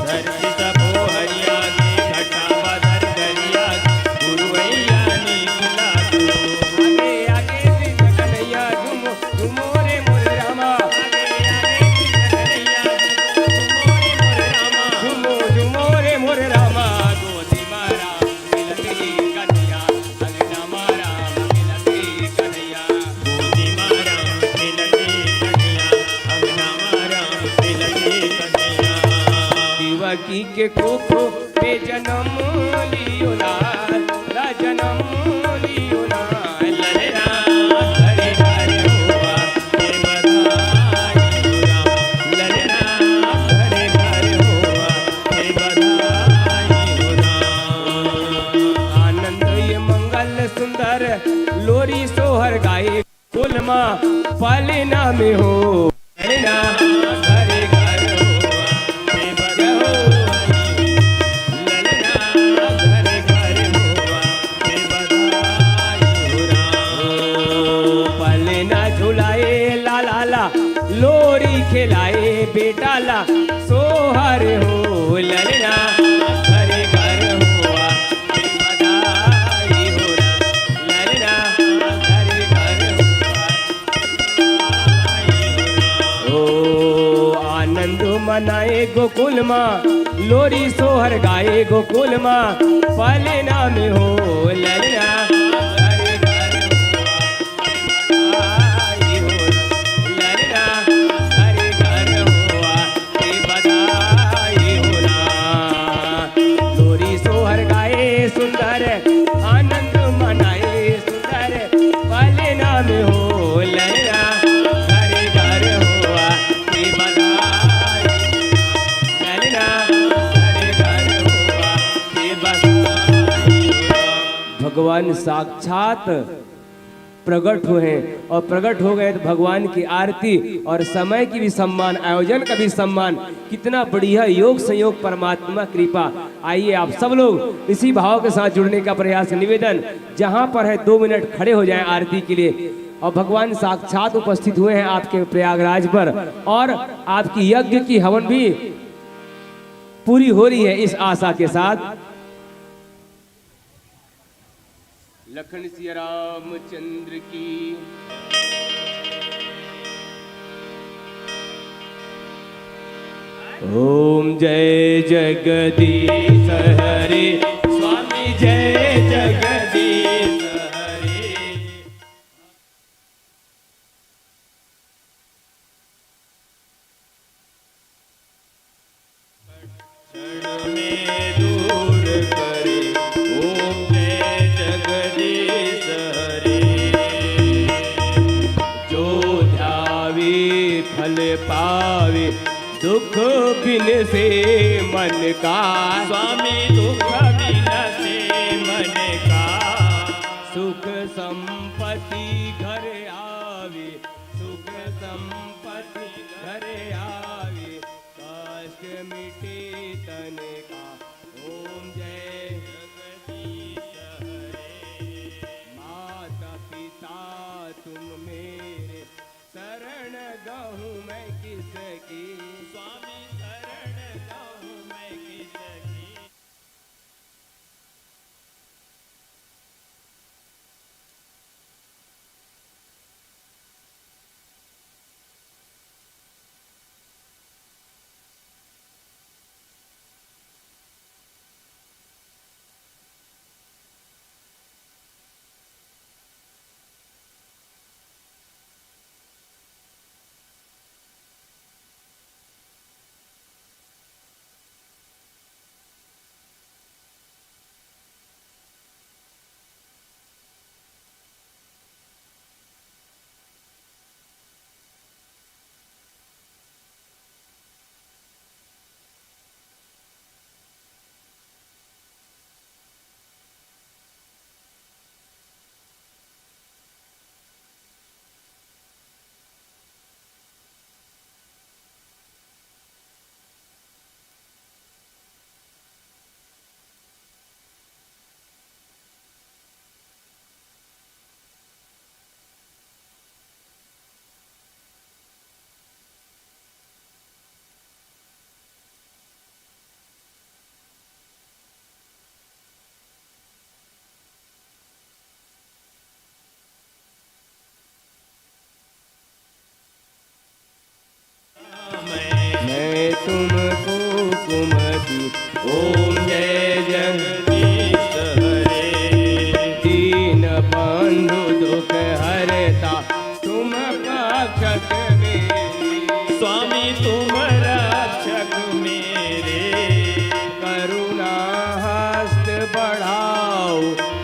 धरती सब हरि आगे, घटा बादर करिया, पुरवैया निकला के हो। आगे, आगे कृष्ण कन्हैया झूमो, झूमो रे मोर रामा। आगे, आगे कृष्ण कन्हैया झूमो, झूमो रे मोर रामा। झूमो, झूमो रे मोर रामा। गोदी मा राम मिलत ही कन्हैया, अंगना मा राम मिलत ही कन्हैया। गोदी मा राम मिलत ही कन्हैया, अंगना मा राम मिलत ही कन्हैया। देवकी के कोख में जनम लियो लाल, ला जनम लियो लाल। ललना घरे घर होवा, हे बधाई हो राम। ललना घरे घर होवा, हे बधाई हो राम। आनंद ये मंगल सुंदर, लोरी सोहर गाए। कुल मा पलना में हो। ललना घरे घर होवा, हे बधाई। ललना घरे घर होवा, हे बधाई हो राम। पलना झुलाए लाला ला, लोरी खेलाए बेटा ला, सोहर हो। ललना घरे घर होवा, हे बधाई हो राम। ललना घरे घर होवा, ओ आनंद मनाए गोकुल मा, लोरी सोहर गाए गोकुल मा, पलना में हो। ललना घरे घर होवा, बधाई हो। ललना घरे घर होवा, हे बधाई हो ना। लोरी सोहर गाए सुंदर, आनंद मनाए सुंदर, पलना में हो। ललना घरे घर होवा, हे बधाई। ललना घरे घर होवा, हे बधाई। भगवान साक्षात प्रकट हुए हैं और प्रकट हो गए तो भगवान की आरती और समय की भी सम्मान, आयोजन का भी सम्मान। कितना बढ़िया योग संयोग, परमात्मा कृपा। आइए आप सब लोग इसी भाव के साथ जुड़ने का प्रयास, निवेदन, जहां पर है दो मिनट खड़े हो जाएं आरती के लिए। और भगवान साक्षात उपस्थित हुए हैं आपके प्रयागराज पर और आपकी यज्ञ की हवन भी पूरी हो रही है इस आशा के साथ। लखन सिया रामचंद्र की। ओम जय जगदीश हरे, स्वामी जय जगदीश हरे। क्षण में दूर करे, ओम जय जगदीश हरे। जो ध्यावे फल पावे, दुख बिन से मन का। स्वामी दुख बिन से मन का। सुख संपत्ति घर आवे, सुख संपत्ति घर आवे। कष्ट मिटे का। ओम जय जगदीश हरे। माता पिता तुम मेरे, शरण गहूं मैं किसकी। स्वामी शरण गहूं मैं किसकी। मैं तुमको कुमति। ओम जय जगदीश हरे। दीन बंधु दुख हरता, तुम रक्षक मेरे। स्वामी तुम रक्षक मेरे। करुणा हस्त बढ़ाओ,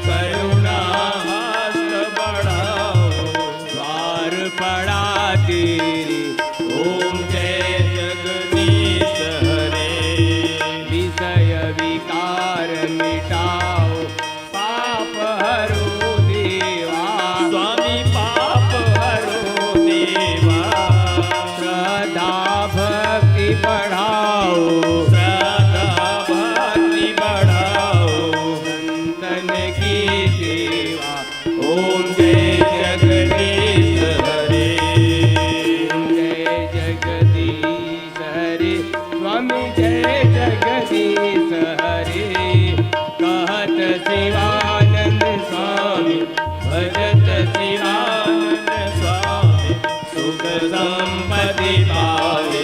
करुणा हस्त बढ़ाओ। द्वार पड़ा तेरी। ओम जय जगदीश हरे। विषय विकार मिटाओ, पाप हरो देवा। स्वामी पाप हरो देवा। श्रद्धा भक्ति बढ़ाओ। श्रद्धा भक्ति बढ़ाओ। संतन की सेवा। ओम जय जगदीश हरे। जय जगदीश हरे। स्वामी जय जगदीश हरे। कहत शिवानंद स्वामी, भजत शिवानंद स्वामी, सुख संपत्ति पावे।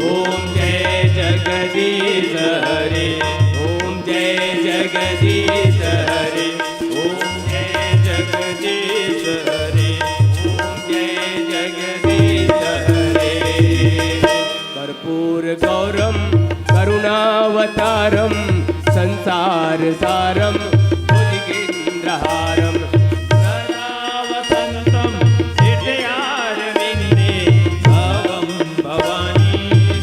ओम जय जगदीश हरे। ओम जय जगदीश हरे। ओम जय जगदीश हरे। ओम जय जगदीश हरे। कर्पूर गौरम करुणावतारम संसार सारम भुजगेंद्रहारम सदा वसंतम हृदयारविंदे भवम भवानी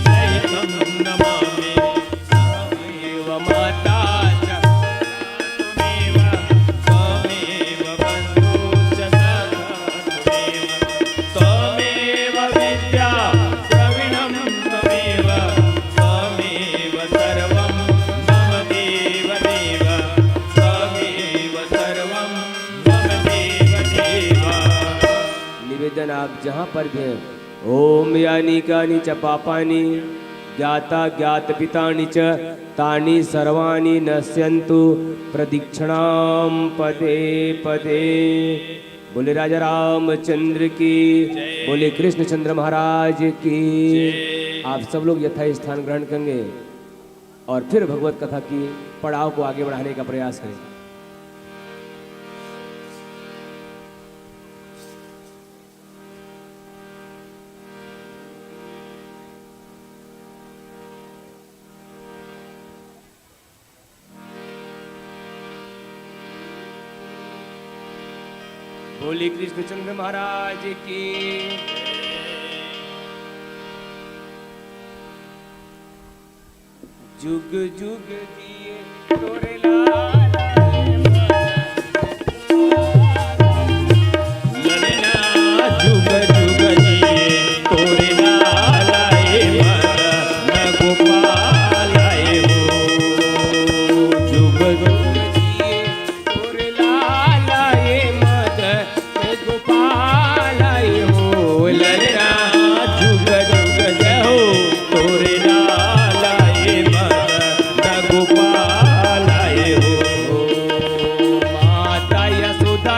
सहितम नमामि। त्वमेव माता च त्वमेव बन्धु च सखा त्वमेव, त्वमेव विद्या द्रविणं त्वमेव, त्वमेव सर्वं मम देव देव, त्वमेव सर्वं मम देव देव। निवेदन, आप जहाँ पर भी हैं, ओम यानि कानि च पापानि ज्ञाता ज्ञातपितानि च तानि सर्वाणि नश्यन्तु प्रदक्षिणां पदे पदे। बोले राजा रामचंद्र की, बोले कृष्णचंद्र महाराज की। आप सब लोग यथास्थान ग्रहण करेंगे और फिर भगवत कथा की पड़ाव को आगे बढ़ाने का प्रयास करें। बोले कृष्णचंद्र महाराज की। जुग जुग जिए तोरे लाल। ललना जुग जुग जिए तोरे लाल, ए मदन गोपाल, ए हो।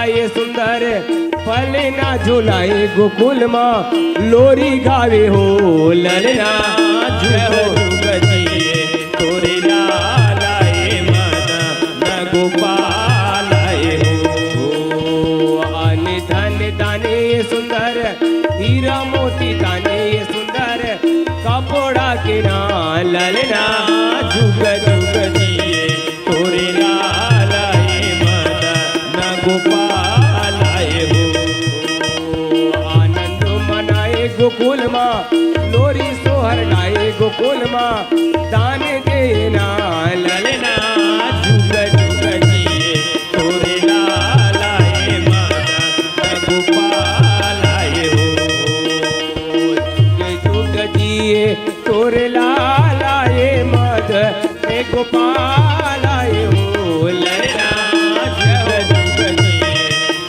ये सुंदर पलना झुलाए गोकुल मा, लोरी गावे हो ललना। जय हो। जुग जिए तोरे लाल ए मदन गोपाल ए हो। अन धन दाने सुंदर, हीरा मोती दाने सुंदर, कपड़ा के ना ललना। जुग जुग जिए तोरे लाल ए मदन गोपाल ए हो। आनंद मनाए गोकुल मा, लोरी सोहर गाए गोकुल मा, दान देना ललना। जुग जुग जिए तोरे लाल ए मदन गोपाल ए हो। जुग जुग जिए तोरे लाल ए मदन गोपाल ए हो ललना। जुग जुग जिए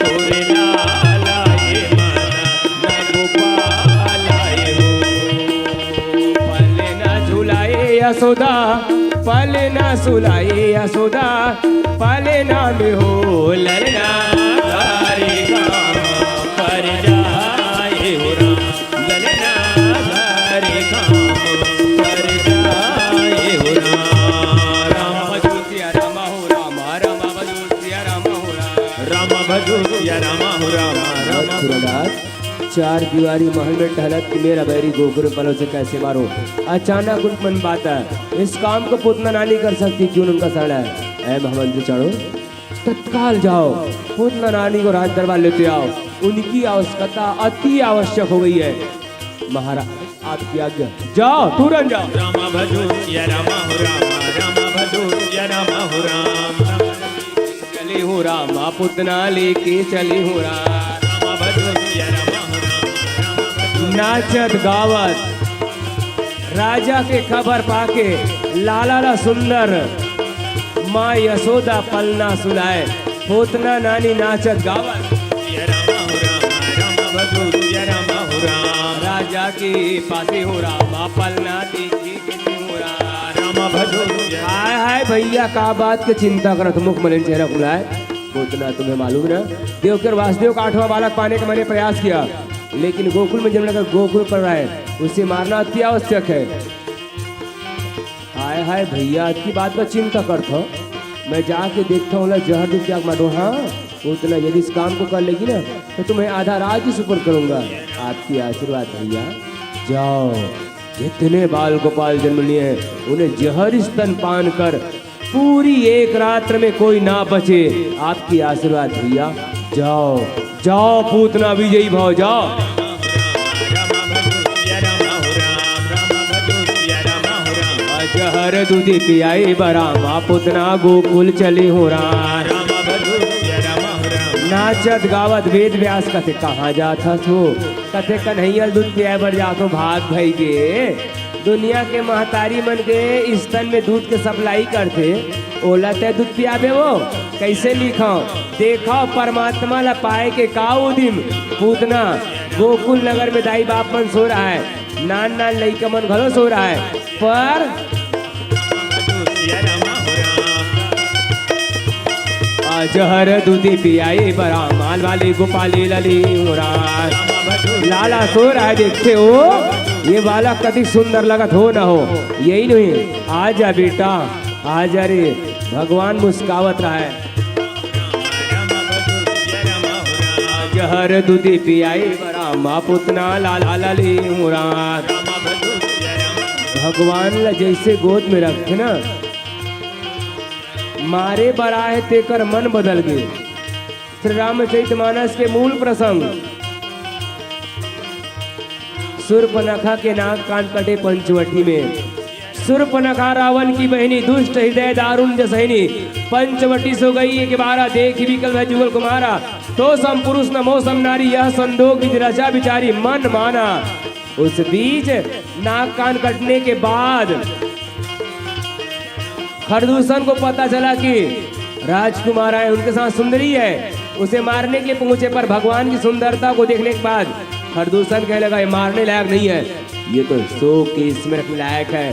तोरे लाल ए मदन गोपाल ए हो। पलना झुलाए यशोदा, पलना सुलाए यशोदा, पलना में हो ललना। हरे राम पर जाए हो राम, ललना हरे राम पर जाए हो राम। राम भजो सिया राम हो राम, राम भजो सिया राम हो राम। राम भजो सिया राम हो राम, राम भजो। सूरदास, चार दीवारी महल में टहलत कि मेरा बैरी गोकुल पलो से कैसे मारो। अचानक उनके मन बात है, इस काम को पूतना नानी कर सकती, क्यों उनका शरण है। ऐ महामंत्री चाणो, तत्काल जाओ, पूतना नानी को राज दरबार लेते आओ, उनकी आवश्यकता अति आवश्यक हो गई है। महाराज, आपकी आज्ञा, जाओ, तुरंत जाओ। राम भजो सिया राम हो राम, राम भजो सिया राम हो राम। चली हूँ रामा, पूतना लेके चली हूँ राम। राम भजो सिया राम हो राम, राम भजो। नाचत गावत राजा के खबर पाके लाला ला सुंदर, माँ यशोदा पलना सुलाए, पूतना नानी नाचत गावत। सिया राम हो राम, राम भजो सिया राम हो राम। राजा के पासे हो रामा, पलना देखी के हो राम। राम भजो सिया। हाय हाय भैया, का बात के चिंता करत, मुख मलिन चेहरा कुमलाए। पूतना तुम्हें मालूम ना, देवकी और वासुदेव का आठवां बालक पाने का मैंने प्रयास किया, लेकिन गोकुल में जन्म लेकर गोकुल पर रहे, उसे मारना अति आवश्यक है। हाय हाय भैया, अतकी बात का चिंता करत हो, मैं जाके देखता हूँ, ओला जहर दूध पिया के मार दूँ। हाँ, पूतना यदि इस काम को कर लेगी ना, तो तुम्हें आधा राज ही सुपुर्द करूंगा। आपकी आशीर्वाद भैया, जाओ। जितने बाल गोपाल जन्म लिए हैं, उन्हें जहर स्तन पान कर पूरी एक रात्र में कोई ना बचे। आपकी आशीर्वाद भैया, जाओ, जाओ पूतना विजयी भव, जाओ। जहर दूधी पियाई बरामा, पूतना गोकुल चली हूँ राम। नाचत गावत वेद व्यास कथे, कहाँ जात हस हो? कथे, कन्हैया ल दूध पियाए बर जात हो, भाग भई गे। दुनिया के महतारी मन के स्तन में दूध के सप्लाई करथे, ओला तै दूध पियाबे वो? कैसे लिखव? देखव, परमात्मा ला पाए के का उदिम। पूतना, गोकुल नगर में दाई बाप मन सो रहा है, नान नान लइका मन घलो सो रहा है, पर आ जहर दूधी पियाई बरा, माल वाली गोपाली लली उरा। लाला सो रहा है, देखते हो, ये बालक कतिक सुंदर लगत हो न हो, यही नहीं, आजा बेटा, आजा रे, भगवान मुस्कावत रहा है। जहर दूधी पियाई बरा, माँ पूतना लाला लली उरा। भगवान ला जैसे गोद में रखथे ना, मारे बर आए तेकर मन बदल गे। श्री रामचरित मानस के मूल प्रसंग, सूर्पनखा के नाक कान कटे पंचवटी में। सूर्पनखा रावण की बहिनी, दुष्ट हृदय दारुण जसहिनी, पंचवटी सो गई एक बारा, देखि बिकल भय जुगल कुमारा। तो सम पुरुष न मो सम नारी, यह संदोग विधि रचा बिचारी मन माना। उस बीच नाक कान कटने के बाद खरदूषण को पता चला कि राजकुमार आए, उनके साथ सुंदरी है। उसे मारने के लिए पहुंचे, पर भगवान की सुंदरता को देखने के बाद खरदूषण कहने लगा, ये मारने लायक नहीं है, ये तो शो केस में रखने लायक है।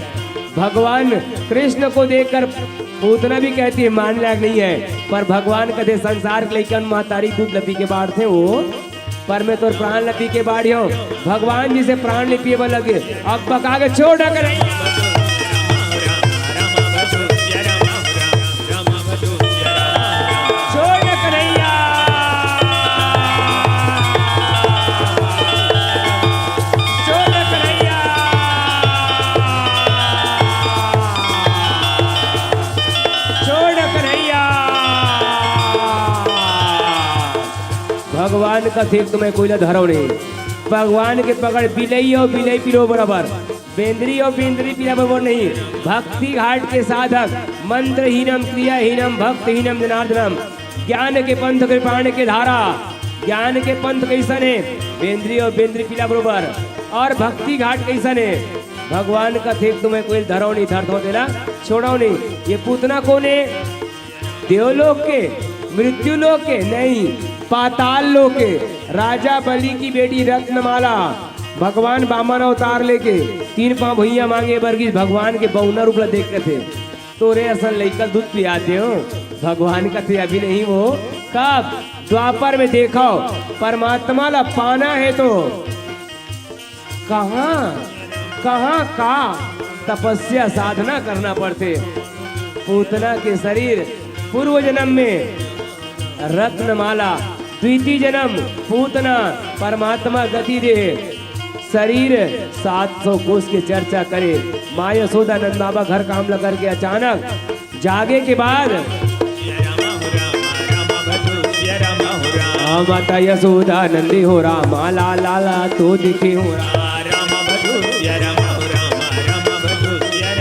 भगवान कृष्ण को देखकर पूतना भी कहती है, मानने लायक नहीं है, पर भगवान कथे, संसार के लइका महतारी दूध ल पी के बाढ़थे, वो पर मैं तोर प्राण ल पी के बाढ़ियो। भगवान जी से प्राण ल पिए बर लगे, अब बका के छोड़ डकर। छोड़ कन्हैया, छोड़ कन्हैया, छोड़ कन्हैया। भगवान कथे, तुम्हें कोई ला धरो नहीं। भगवान के पकड़ बिलई अउ बिलई पिलो बराबर। बेंदरी अउ बेंदरी पिला बरोबर नहीं। भक्ति घाट के साधक, मंत्रहीनम क्रियाहीनम भक्तहीनम जनार्दनम। ज्ञान के पंथ के प्राण के धारा, ज्ञान के पंथ कइसन हे? बेंदरी अउ बेंदरी पिला बरोबर। अउ भक्ति घाट कइसन हे? भगवान कथे, तुम्हें कोई धरो नहीं, धरथो तेला छोड़ो नहीं। ये पूतना कोन हे? देवलोक के, मृत्यु लोक के नहीं, पाताल लोक के। राजा बलि की बेटी रत्नमाला, भगवान बामन अवतार लेके तीन पांव भुइयां मांगे बर गिस, भगवान के बउना रूप ला देख कथे, तोरे असन लइका दूध पिया देव। भगवान कथे, अभी नहीं वो, कब? द्वापर में देखो, परमात्मा ला पाना है तो कहाँ, कहाँ का तपस्या साधना करना पड़थे। पूतना के शरीर पूर्व जन्म में रत्नमाला, द्वितीय जन्म पूतना परमात्मा गति दे, शरीर सात सौ कोस के चर्चा करे। माँ यशोदा नंद बाबा घर काम ल करके अचानक जागे के बाद हाँ, माता यशोदा नंदी हो रामा, ला ला ला तो दिखे हो रामा।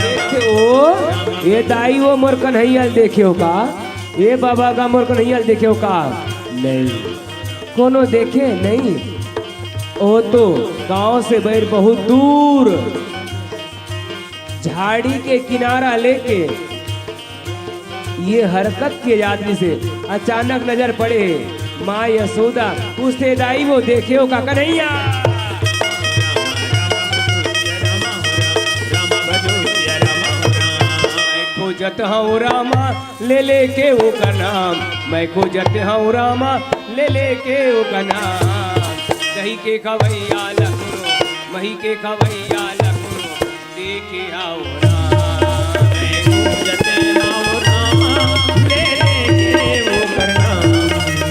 देखे ओ, ये दाई वो मोर कन्हैया ल देखे हो का? ये बाबा का मोर कन्हैया ल देखे हो का? नहीं, कोनो देखे नहीं। ओ तो गांव से बैर बहुत दूर झाड़ी के किनारा लेके ये हरकत के आदमी से अचानक नजर पड़े। माँ यशोदा पूछथे, दाई वो देखे हो का कन्हैया? मैं खोजत हूँ रामा ले लेके ओकर नाम, मैं खोजत हूँ रामा ले लेके ओकर नाम। दही के खवैया लखनो, मही के खवैया लखनो, देखे आओ राम, मैं खोजत हूँ रामा, ले लेके ओकर नाम,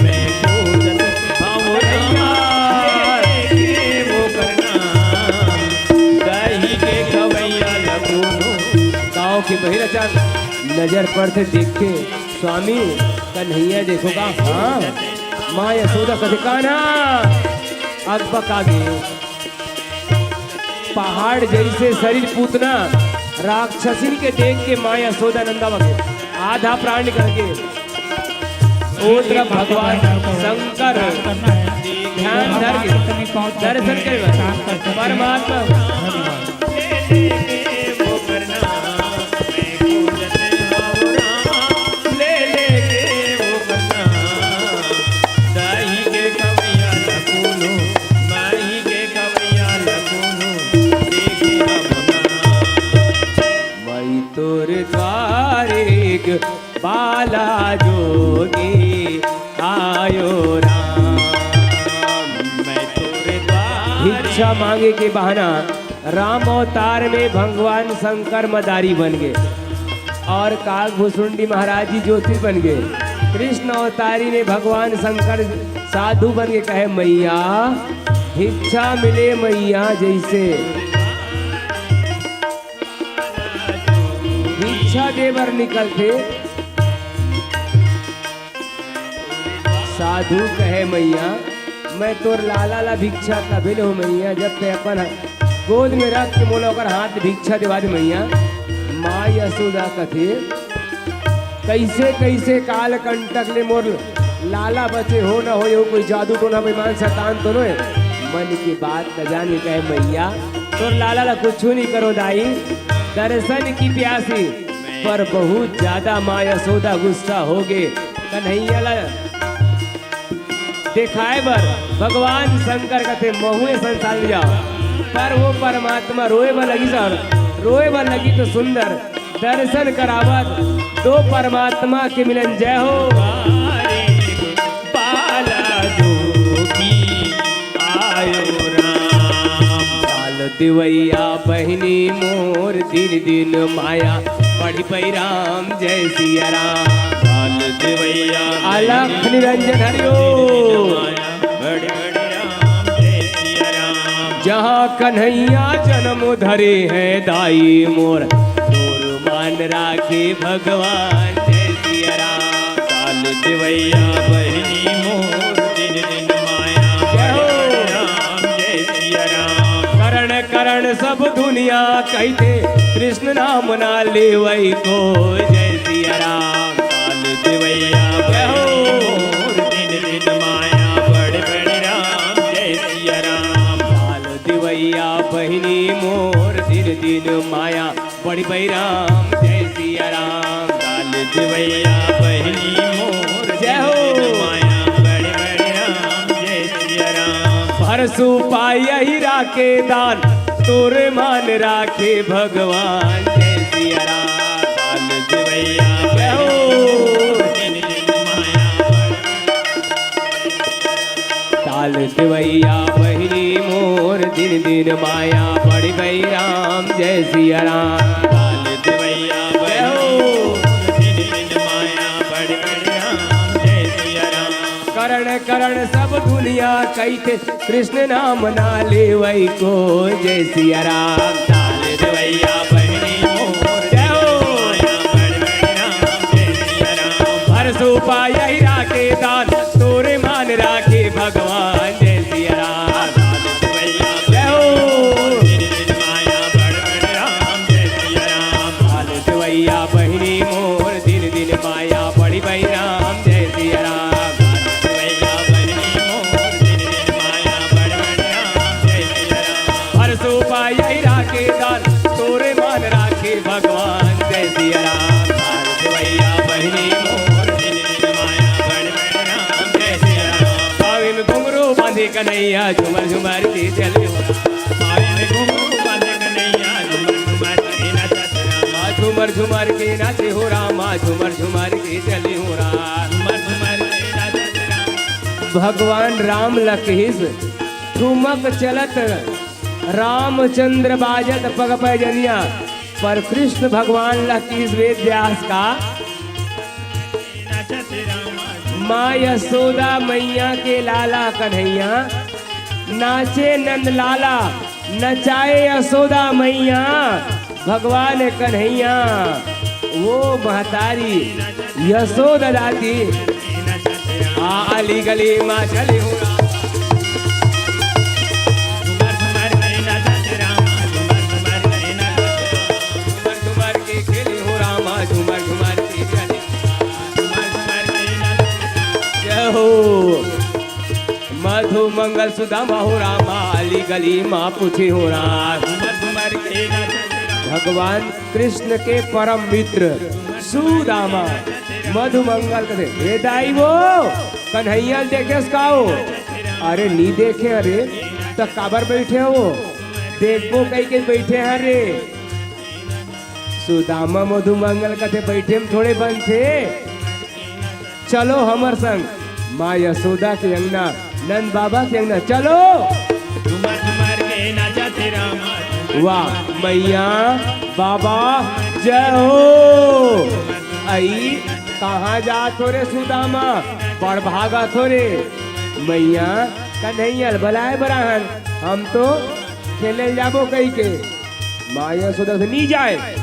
मैं खोजत हूँ रामा, ले लेके ओकर नाम। दही के खवैया लखनो। गाँव के बहिर अचानक नजर पड़थे, देखे स्वामी कन्हैया देखो का, हाँ, माँ यशोदा कथे कान्हा, अकबका गे। पहाड़ जइसे शरीर पूतना राक्षसिन के देख के माँ यशोदा नंदा बके आधा प्राण निकल के। ओ तरफ भगवान शंकर ध्यान धर के दर्शन करे परमात्मा। मई तोर द्वारे एक बाला जोगी आयो राम। मैं तोर द्वारे भिक्षा मांगे के बहाना राम अवतार में भगवान शंकर मदारी बन गे अउ काकभुसुंडी महाराज जी ज्योति बन गे। कृष्ण अवतारी में भगवान शंकर साधु बन के कहे, मैया भिक्षा मिले मैया जइसे भिक्षा दे बर निकलथे। साधु कहे, मैया मैं तोर लाला ला भिक्षा तभे ले हो मैया, जब ते अपन गोद में रख के मोला ओकर हाथ ले भिक्षा देवा दे मैया। माँ यशोदा कथे, कइसे कइसे काल कंटक ले मोर लाला बचे हो न हो, ये कोई जादू टोना बेईमान शैतान तो नोहे? मन के बात न जाने कहे मैया, तोर लाला ला कुछु नहीं करो दाई, दर्शन की प्यासी। पर बहुत ज्यादा माँ यशोदा गुस्सा हो गे। कन्हैया ला देखाए बर भगवान शंकर कथे, महुए संसार ले जाओ, पर वो परमात्मा रोए बर लगिस अउ रोए बर लगी तो सुंदर दर्शन करावत दो परमात्मा के मिलन। जय हो। बाला जोगी आयो राम। काल देवैया बहिनी मोर दिन दिन माया बढ़ी पई राम। जय सिया राम। काल देवैया अलख निरंजन हरिओ। बड़ी बड़ी राम, जय सिया राम। जहाँ कन्हैया जन्म धरे हैं दाई मोर, तोर मान राखे भगवान। जय सिया राम। काल देवैया बहिनी मोर, दिन दिन माया। जय हो। बड़ी बड़ी राम, जय सिया राम। करण करण सब दुनिया कहिथे, कृष्ण नाम ना लेवई को। जय सिया राम। काल देवैया बहिनी मोर, दिन दिन माया। बड़ी बड़ी राम, जय सिया राम। काल देवैया बहिनी मोर, दिन दिन माया बढ़ी पई राम। जय सिया राम। काल देवैया बहिनी मोर, जय हो। दिन दिन माया। बड़ी बड़ी राम, जय सिया राम। हर सुपाई यही राखे दान, तोरे मान राखे भगवान। जय सिया राम। काल देवैया बहिनी मोर, दिन दिन माया। काल देवैया बहिनी मोर, दिन दिन माया बढ़ी पई राम। जय सिया राम। काल देवैया बहिनी मोर, दिन दिन माया बढ़ी पई राम। जय सिया राम। करण करण सब दुनिया कहिथे, कृष्ण नाम ना लेवई को। जय सिया राम। काल देवैया बहिनी मोर, जय हो। माया बढ़ी पई राम। जय सिया राम। हर सुपाई यही राखे दान, तोरे मान राखे भगवान। जय सिया राम। जय हो। काल देवैया बहिनी मोर, दिन दिन माया बढ़ी पई राम। जय सिया राम। हर सुपाई यही राखे दान, तोरे मान राखे भगवान। जय सिया राम। काल देवैया बहिनी मोर, दिन दिन माया बढ़ी पई राम। जय सिया राम। पावे में घुंघरू बांधे कन्हैया, झुमर झुमर के चले हो। पावे में घुंघरू बांधे कन्हैया, झुमर झुमर के नाचत रामा। झुमर झुमर के नाचे हो रामा, झुमर झुमर के चले हो राम। झुमर झुमर के नाचत रामा। भगवान राम ल किहिस, ठुमक चलत रामचंद्र बाजत पग पैजनिया, पर कृष्ण भगवान ल किहिस वेद व्यास का, माँ यशोदा मैया के लाला कन्हैया, नाचे नंद लाला, नचाए यशोदा मैया। भगवान कन्हैया, वो महतारी यशोदा दादी, आ अली गली माँ चली हूँ। झुमर झुमर के खेली हो रामा, झुमर झुमर के चली। जय हो। मधु मंगल सुदामा हो रामा, अली गली माँ पूछी हो राम। भगवान कृष्ण के परम मित्र सुदामा मधु मंगल कथे, "हे दाई वो, कन्हैया ल देखेस का हो?" "अरे नी देखे, अरे त काबर बैठे हो?" "देखबो कही के बैठे हैं रे।" सुदामा मधु मंगल कथे, "बैठे में थोड़े बनथे, चलो हमर संग माँ यशोदा के अंगना, नंद बाबा के अंगना चलो।" झुमर झुमर के नाचत हे रामा। वाह मैया, बाबा, जय हो। अई, कहाँ जात हो रे सुदामा, बड़ भागत हो रे। मैया, कन्हैया ल बलाए बर आहन, हम तो खेले ल जाबो कही के। माँ यशोदा से नी जाए।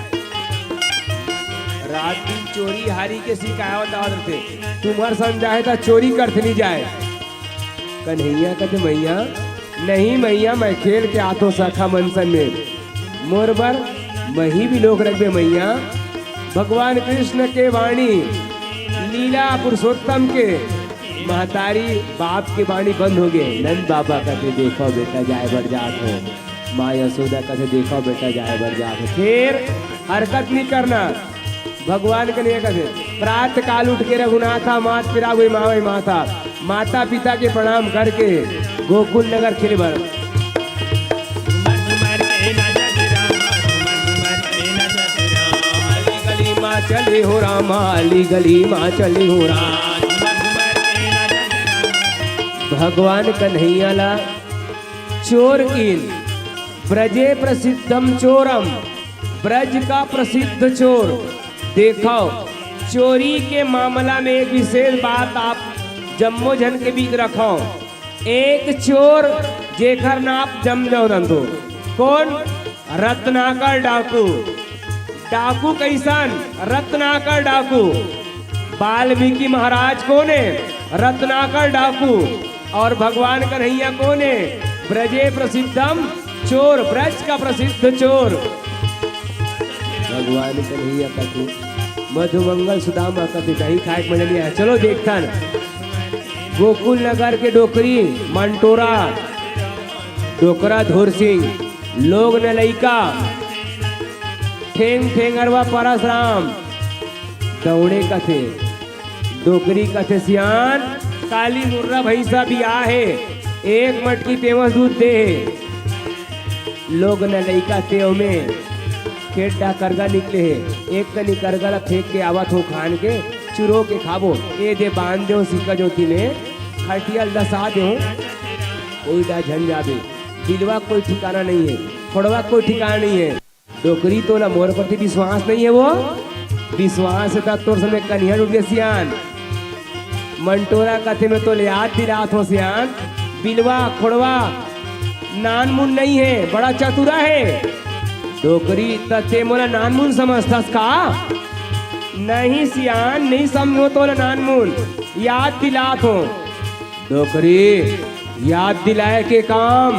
रात दिन चोरी हारी के सिखावत आवत रथे, तुम्हर संग जाए त चोरी करथे, नी जाए। कन्हैया कथे, "मैया, नहीं मैया, मैं खेल के आतो सखा मन संग में, मोर बर मही भी लोग रखबे मैया।" भगवान कृष्ण के वाणी, लीला पुरुषोत्तम के, महतारी बाप के वाणी बंद हो गए। नंद बाबा कथे, "देखो बेटा, जाए बर जात हो।" माँ यशोदा कथे, "देखो बेटा, जाए बर जात हो।" फिर हरकत नहीं करना। भगवान कन्हैया कथे, "प्रात काल उठ के रघुनाथा, मात पिता गुई मावई माथा, माता पिता के प्रणाम करके गोकुल नगर खेले बर।" झुमर झुमर के नाचत रामा, झुमर झुमर चले हो रामा, अली गली मा चले हो राम। भगवान कन्हैया ला चोर कीन, ब्रजे प्रसिद्धम चोरम, ब्रज का प्रसिद्ध चोर। देखो, चोरी के मामला में एक विशेष बात आप जम्मो झन के बीच रखो। एक चोर जेखर नाप जम जाओ दंतो। कौन? रत्नाकर डाकू। डाकू कैसन? रत्नाकर डाकू। वाल्मीकि महाराज कौन है? रत्नाकर डाकू। और भगवान कन्हैया कौन है? ब्रजे प्रसिद्धम चोर, ब्रज का प्रसिद्ध चोर। भगवान कन्हैया कथे, मधुमंगल सुदामा कथे, दही खाए के मजा नहीं आया। चलो देखता ना, गोकुल नगर के डोकरी मंटोरा, डोकरा धुर सिंह, लोग न लइका, ठेंग ठेंगरवा परसराम, दौड़े कथे। डोकरी कथे, सियान, काली मुर्रा भैंसा बियाह हे, एक मटकी पेवस दूध दे हे। लोग न लइका तेव में खेत डा करगा निकले हे, एक कनी करगा ला फेंक के आवत हो खान के, चुरो के खाबो, ए दे बांध देव सिक्का जोती में, खटिया लसा देव, कोई डा झन जाबे। बिलवा कोई ठिकाना नहीं है, खोड़वा कोई ठिकाना नहीं है। डोकरी तोला मोर प्रति विश्वास नहीं है वो? विश्वास है त तोर समय कन्हैया उठ गए सियान। मंटोरा कथे में तोले याद दिलात हो सियान, बिलवा खोड़वा नानमुन नहीं है, बड़ा चतुरा है। डोकरी त ते मोला नानमुन समझथस का? नहीं सियान, नहीं समझो तोला नानमुन, याद दिलात हो। डोकरी, याद दिलाए के काम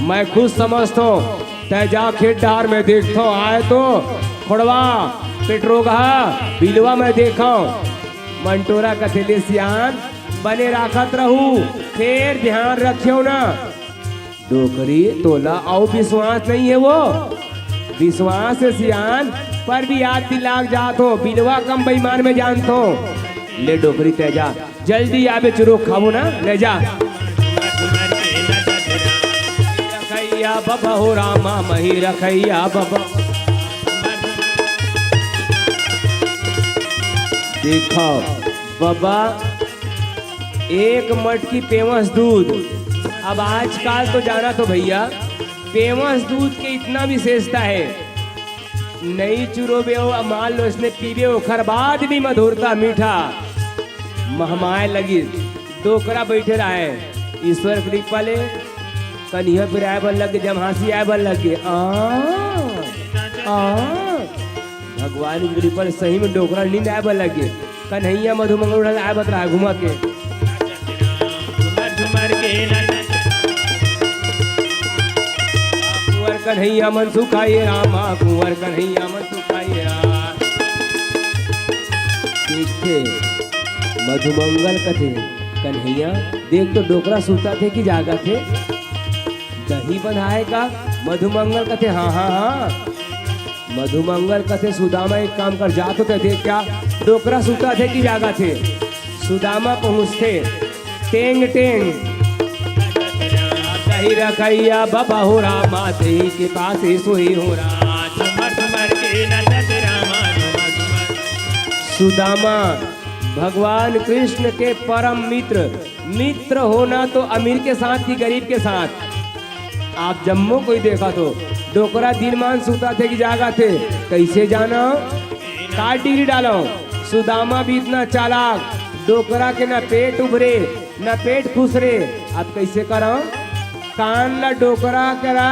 मैं खुद समझथो। तै जा खेत डार में देखथो, आए तो खोड़वा, पेटरोगहा, बिलवा मैं देखो। मंटोरा कथे ले सियान, बने राखत रहू, फेर ध्यान रखियो ना। डोकरी, तोला अउ विश्वास नहीं है वो? विश्वास है सियान, पर भी याद दिलाक जात हो, बिलवा कम बेईमान में जानथो। ले डोकरी तै जा, जल्दी आबे चुरो खाबो ना, ले जा। रखैया बबा हो रामा, मही रखैया बबा। देखो बबा, एक मटकी पेवस दूध। अब आजकल तो जाना तो भैया, पेवस दूध के इतना विशेषता है, नई चुरोबे हो, मान लो इसने पीबे, ओखर बाद भी मधुरता मीठा महमाए लगी। डोकरा बैठे रहे, ईश्वर कृपा ले कन्हैया फिर आए बर लग गे, जम्हासी आए बर लग गे। आ, आ, भगवान कृपा ले सही में डोकरा नींद आए बर लग गे। कन्हैया मधुमंगल उठा आए बर रहा घुमा के। कुंवर कन्हैया मन सुखाए रामा, कुंवर कन्हैया मन सुखाए रामा। देखथे, मधुमंगल कथे, कन्हैया, देख तो डोकरा सुतत हे कि जागत हे? दही बंधाए का? मधुमंगल कथे, हाँ, हाँ, हाँ। मधुमंगल कथे, सुदामा एक काम कर, जा तो ते देख क्या डोकरा सुतत हे कि जागत हे। सुदामा पहुँचथे, टेंग टेंग। दही रखैया बबा हो रामा, दही के पास ही सोई हो रामा। झुमर झुमर के नचत रामा, झुमर झुमर। सुदामा भगवान कृष्ण के परम मित्र, मित्र होना तो अमीर के साथ कि गरीब के साथ। आप जम्मो कोई देखा तो डोकरा दिनमान सुतत हे कि जागत हे, कैसे जाना? का डिग्री डालो? सुदामा भी इतना चालाक, डोकरा के ना पेट उभरे, ना पेट खुसरे। अब कैसे करा? कान ला डोकरा करा,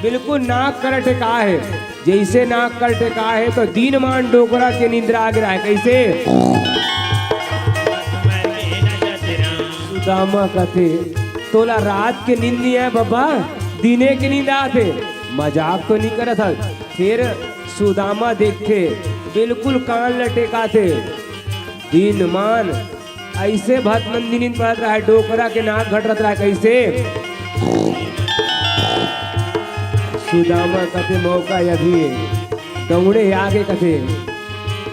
बिल्कुल नाक कर टेका हे। जैसे नाक कर टेका हे तो दिनमान डोकरा के निंद्रा आ गिरा हे। कैसे? सुदामा कथे, तोला रात के नींद नहीं आए बबा, दिने के नींद आथे। मजाक तो नहीं करत हस। फिर सुदामा देखथे, बिल्कुल कान ला टेकाथे। दिनमान ऐसे भत मंदिर नींद पड़त रहा, डोकरा के नाक घटरत रहा। कैसे? सुदामा कथे, मौका अभी हे। दौड़े आगे कथे,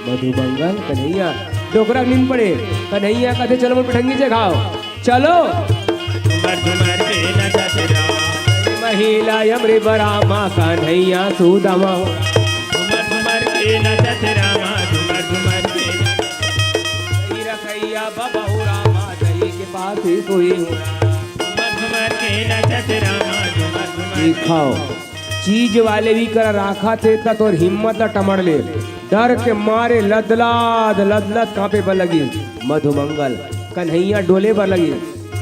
मधुमंगल, कन्हैया। डोकरा नींद पड़े, कन्हैया कथे, चलो मोर पिठंगी जगाओ, चलो। झुमर झुमर के नचत रामा। महिला अमरी बरामा, कन्हैया सुदामा हो। झुमर झुमर के नचत रामा, झुमर झुमर। या बबहू रामा दही के पास ही सोई हूँ। मधुमर के नचत रामा, मधुमर के देखो, चीज वाले भी कर राखा थे, त तोर हिम्मत ल टमड़ ले। डर के मारे लदलाद, लदलाद कांपे बर लगिस। मधुमंगल, कन्हैया डोले बर लगिस।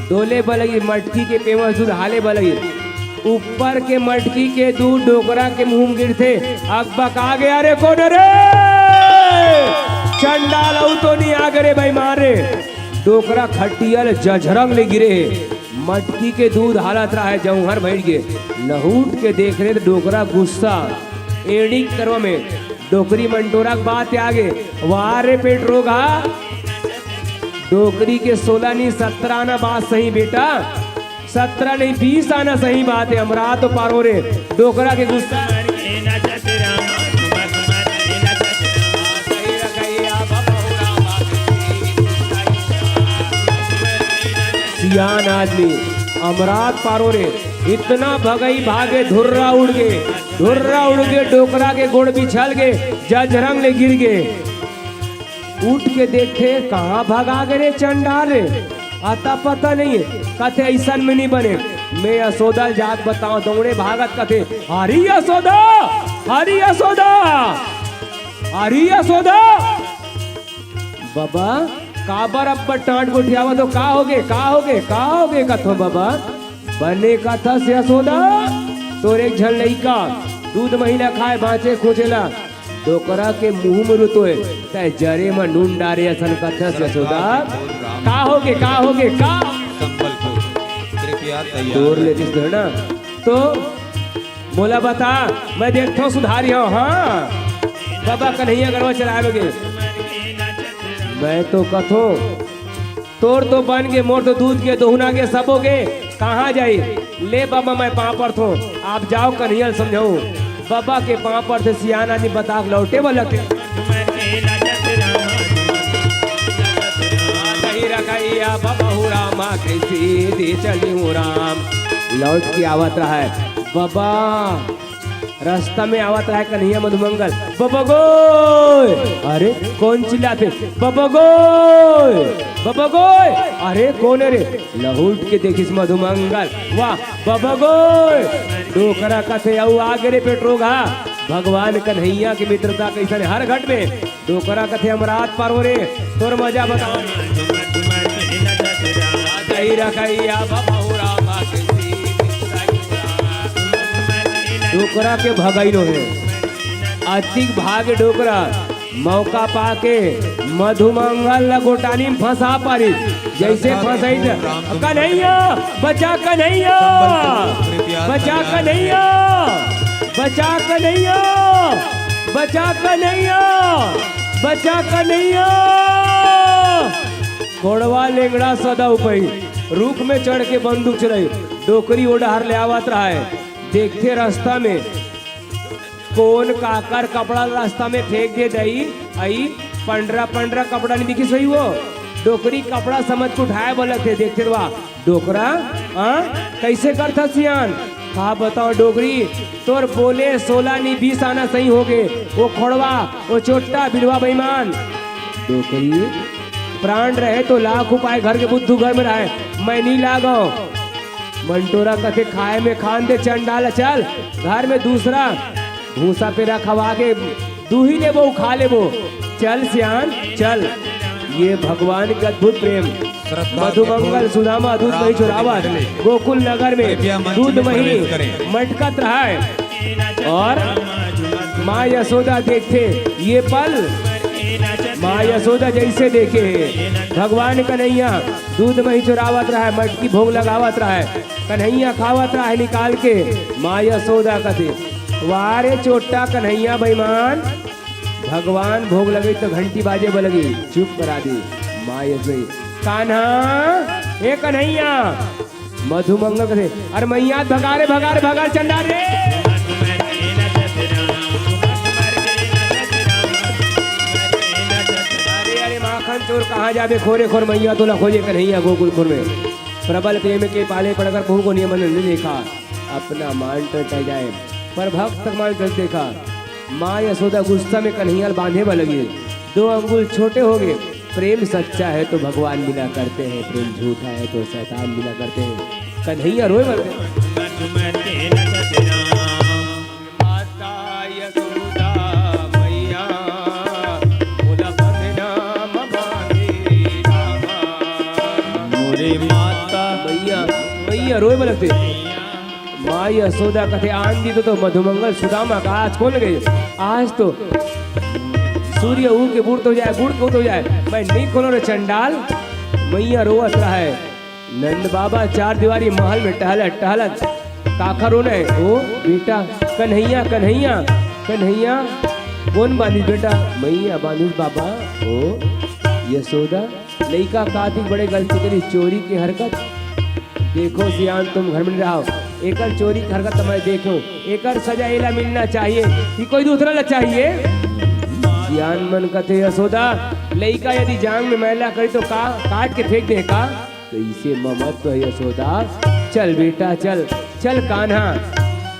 डोले बर लगिस, मटकी के पेवस दूध हाले बर लगिस। ऊपर के मटकी के दूध डोकरा के मुंह म गिरथे। अकबका गे, "अरे कोन रे? चंडाल अउ तो नइ आगे रे बेईमान रे।" डोकरा खटिया ले जझरंग ले गिरे। मटकी के दूध हालत रहा हे, जौहर बइठ गे। लहुट के देखे त डोकरा गुस्सा, एड़ी के तरवा में। डोकरी मंटोरा के बात आगे, "वाह रे पेट रोगहा, डोकरी के सोला नइ सतरा आना बात सही बेटा, सतरा नइ बीस आना सही बात हे, अमरात पारो रे।" डोकरा के गुस्सा। सियान आदमी, अमरात पारो रे, इतना भगई भागे, धुर्रा उड़ गे, धुर्रा उड़ गे, डोकरा के गोड़ बिछल गे, जझरंग ले गिर गे। उठ के देखे, कहाँ भगा गे रे चंडाल रे, अता पता नइ हे। कथे, "अइसन में नइ बने, मैं यशोदा ल जात बतावँव।" दौड़े भागत कथे, "हरी यशोदा, हरी यशोदा, हरी यशोदा।" "बबा, काबर अब्बड़ टांट गोठियावत हो? का होगे, का होगे, का होगे?" कथों, "बबा, बने कथस यशोदा, तोर एक झन लइका दूध मही ल खाय बाँचे खोंचे ला, डोकरा के मुंह में रुतोय, तैं जरे म नून डारे असन कथस यशोदा। का होगे, का होगे, का?" संबलपुर, कृपया तैयार तोर ले रहें। जिस ना, तो मोला बता, मैं देखथों सुधारी हूँ, हाँ। बबा कन्हैया गरवा चलाए लगे। मैं तो कथों, तोर तो बन गे, मोर तो दूध गे, दोहुना गे, सबो गे, कहाँ जाई? ले बबा, मैं पाँव परथों, आप जाव कन्हैया ल समझाव। बबा के पाँव परथे, सियान आदमी बता के लौटे वाला के। दही रखैया बबहू रामा, कैसी दी चली हूँ राम। लौट के आवत रहा हे बबा, रास्ता में आवत रहा हे कन्हैया मधुमंगल, "बबा गोय!" अरे कोन चिल्लाथे? "बबा गोय! बबा गोय!" अरे कोन हे रे? लहुट के देखिस मधुमंगल, "वाह, बबा गोय!" डोकरा कथे, "अउ आगे रे पेट रोगहा, भगवान कन्हैया के मित्रता कइसन हे हर घट में।" डोकरा कथे, "अमरात पारो रे, तोर मजा बतावँव।" दही रखैया बबहू रामा, डोकरा के भगई नोहे। अतिक भागे डोकरा, मौका पाके मधुमंगल ल गोटानी म फंसा पारिस। जइसे फंसई त, "कन्हैया, बचा कन्हैया, बचा कन्हैया, बचा कन्हैया, बचा कन्हैया, बचा कन्हैया।" कोड़वा लेंगड़ा सदा उपई, रूख में चढ़ के बंदूक चलाई, डोकरी ओ डहर ले आवत रहा हे। देखथे रास्ता में कोन काकर कपड़ा रास्ता में फेंक दे दई, अई पंडरा पंडरा कपड़ा नइ दिखिस होही वो। डोकरी कपड़ा समझ के उठाय बर लगथे, देखथे त वाह, डोकरा, हाँ? कइसे करथस सियान? का बतावँव डोकरी, तोर बोले सोला नइ बीस आना सही होगे। ओ खोड़वा, ओ चोट्टा, बिलवा बेईमान। डोकरी, प्राण रहे तो लाख उपाय, घर के बुद्धू घर में रहय, मैं नइ लागँव। मंटोरा कथे, "खाय में खान दे चंडाल, चल घर में दूसरा भूसा पेरा खवा के दूही लेबो, खा लेबो। चल सियान, चल।" ये भगवान के अद्भुत प्रेम। श्रद्धा मधुमंगल सुदामा दूध मही चोरावत गोकुल नगर में दूध मही मटकत रहा हे। अउ माँ यशोदा देखथे ये पल, माँ यशोदा जइसे देखे हे भगवान कन्हैया दूध मही चोरावत रहा हे, मटकी भोग लगावत रहा हे, कन्हैया खावत रहा हे निकाल के। माँ यशोदा कथे, "वाह रे चोट्टा कन्हैया बेईमान, भगवान भोग लगई त घंटी बाजे बर लगही, चुप करा दे।" माँ यशोदा, "कान्हा, ए कन्हैया।" मधुमंगल कथे, "अरे मइया भगा रे, भगा रे, भगा चंडाल रे।" अरे, अरे माखन चोर कहाँ जाबे, खोरे खोर मइया तोला खोजे कन्हैया गोकुल खोर में। प्रबल प्रेम के पाले पड़कर कहूँ को नियमन नइ देखा, अपना मान टंटा जाए, पर भक्त मान टंट देखा। माँ यशोदा गुस्सा में कन्हैया ल बांधे बर लगी, दो अंगुल छोटे होगे, प्रेम सच्चा है तो भगवान मिला करते हैं, प्रेम झूठा है तो शैतान मिला करते हैं। कन्हैया रोए मरते हैं। माता यशोदा मैया, मोला बंधना म बांधे रामा। मोरे माता मैया, मैया रोए मरते। माँ यशोदा कथे, "आन दी तो, तो मधुमंगल सुदामा का आज कौन गए? आज तो सूर्य उग के बूढ़ तो जाए, बूढ़ को तो जाए, मैं नहीं खोलो रे चंडाल।" मैया रोवत रहे। नंद बाबा चार दीवारी महल में टहलत टहलत काखर रोने, "ओ बेटा, कन्हैया, कन्हैया, कन्हैया, कौन बांधिस बेटा?" "मैया बांधिस बाबा।" "ओ यशोदा।" लइका का दिन बड़े गलती करी, चोरी के हरकत। देखो सियान, तुम घर में रहो, एकर चोरी के हरकत मैं देखो, एकर सजा एला मिलना चाहिए कि कोई दूसरा ला चाहिए? सियान मन कथे, "यशोदा, लइका यदि जांग में मैला करी तो का काट के फेंक दे का?" तो इसे ममत्व है यशोदा। चल बेटा चल, चल कान्हा,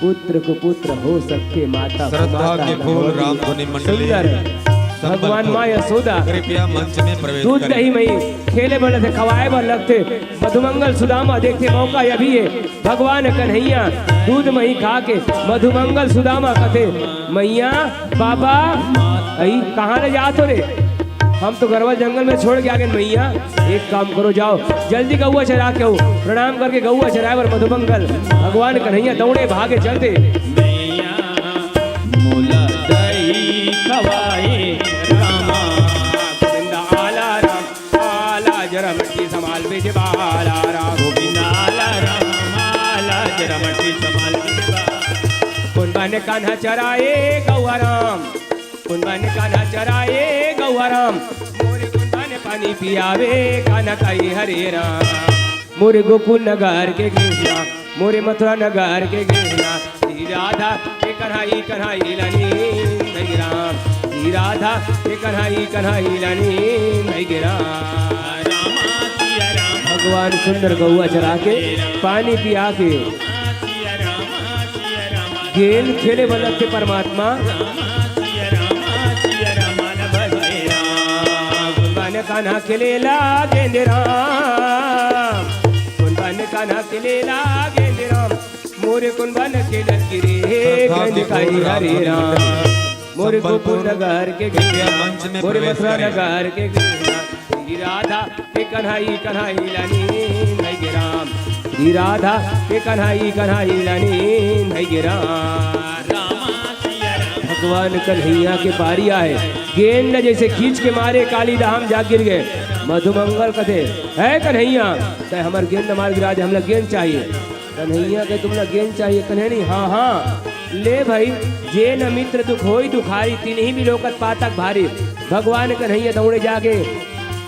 पुत्र को पुत्र हो सकते, माता को श्रद्धा माता के न फूल होती। राम धुनी मंडली सुंदर। भगवान संबलपुर। माँ यशोदा कृपया मंच में प्रवेश दूध करें। दही मही खेले बर लगथे, खवाए बर लगथे। मधुमंगल सुदामा देखथे मौका अभी हे। भगवान कन्हैया दूध मही खा के मधुमंगल सुदामा कथे, "मैया, बाबा, अई कहाँ ले जात हो रे? हम तो गरवा जंगल में छोड़ के आ गए मैया।" एक काम करो, जाओ जल्दी गौवा चरा के हो। प्रणाम करके गौवा चराए बर मधुमंगल भगवान कन्हैया दौड़े भागे चलते। मैया मोला दही खवाए रामा। गोविंद आला राम, आला जरा मट्टी संभाल बेजे बाला राम। गोविंद आला राम, आला जरा मट्टी संभाल बेजे बाला। कुंदन कान्हा चराए गौवा राम, कुंदन कान्हा चराए गौवा राम, मोरे कुंदन पानी पियावे कान्हा कई हरे राम। मोरे गोकुल नगर के कृष्णा, मोरे मथुरा नगर के कृष्णा, श्री राधा के कन्हई कन्हई लानी भई राम, श्री राधा के कन्हई कन्हई लानी भई राम। भगवान सुंदर गौवा चरा के पानी पिया के गेंद खेले बर लगथे परमात्मा। कुंदन कान्हा खेलेला गेंद राम, कुंदन कान्हा खेलेला गेंद राम, मोरे कुंदन खेलत गिरे श्रद्धा गेंद के काई फूल राम हरे धुनी राम। मंडली मोरे संबलपुर गोकुल नगर के कृपया मंच में मोरे प्रवेश मथुरा करें। नगर के श्री राधा के कन्हई कन्हई लानी भई गे राम, श्री राधा के कन्हई कन्हई लानी भई गे राम। भगवान कन्हैया के पारी आए, गेंद जैसे खींच के मारे, काली धाम जाग गिर गए। मधुमंगल कथे, "है कन्हैया, तै हमर गेंद मार गिरा दे, हमला गेंद चाहिए।" कन्हैया के तुमला गेंद चाहिए? कन्हैया नहीं, हाँ, हाँ, ले भाई, जे न मित्र दुख होई दुखारी, तिनही बिलोकत पातक भारी। भगवान कन्हैया दौड़े जाके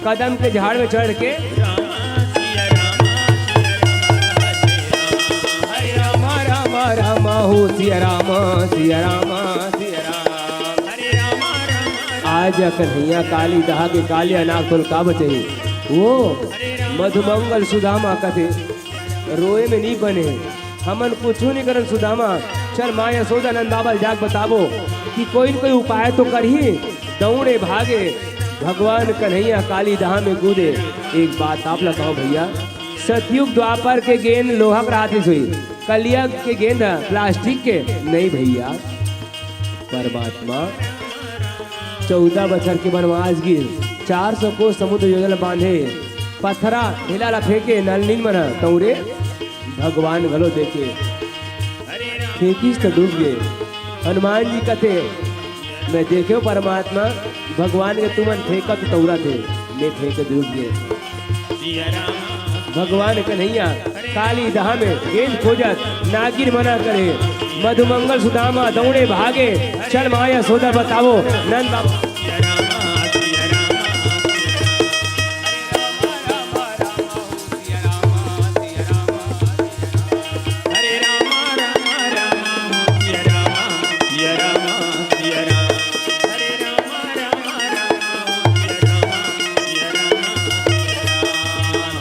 कदम के झाड़ में चढ़ के, हरे रामा, रामा, रामा, हो सिया रामा, सिया रामा, सिया राम। आज कन्हैया काली दहा के कालिया नाग तोल का बचही। वो मधुमंगल सुदामा कथे, रोए में नी बने, हमन कुछु नी करन सुदामा। चल माँ यशोदा नंद बाबा ल जाके बताबो कि कोई न कोई उपाय तो करही। दौड़े भागे भगवान कन्हैया काली दहा में कूदे। एक बात आप ला कहूँ भैया, सतयुग द्वापर के गेंद लोहा के रहत रिहिस होही, कलयुग के गेंद ह प्लास्टिक के। नहीं भैया, परमात्मा चौदह बछर के बनवास गिस, चार सौ कोस समुद्र योजन ल बांधे, पथरा ढेला ला फेंके, नल नीन मन ह तौरे, भगवान घलो देखे, फेंकिस त डूब गे। हनुमान जी कथे, मैं देखेंव परमात्मा, भगवान के तुमन फेंकत तौरत हे, मैं फेंके डूब गे। भगवान कन्हैया काली दहा में गेंद खोजत नागिन मना करे। मधुमंगल सुदामा दौड़े भागे, चल माँ यशोदा बताबो नंद बाबा।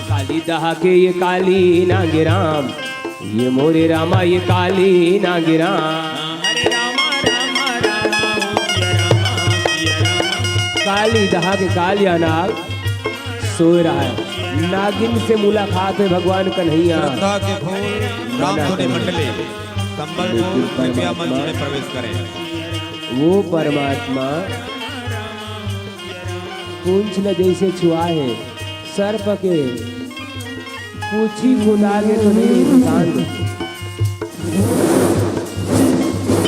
काली दहा के ये काली नागे राम, ये मोरे रामा, ये काली नागे राम। काली दहा के कालिया नाग, सोय रहय। नागिन से मुलाकात हे भगवान कन्हैया। श्रद्धा के फूल, रामधुनी मंडली, संबलपुर, कृपया मंच में प्रवेश करें। वो परमात्मा पूंछ ल जइसे छुआ हे, सर्प के पूछी खुदा के तो नहीं इंसान।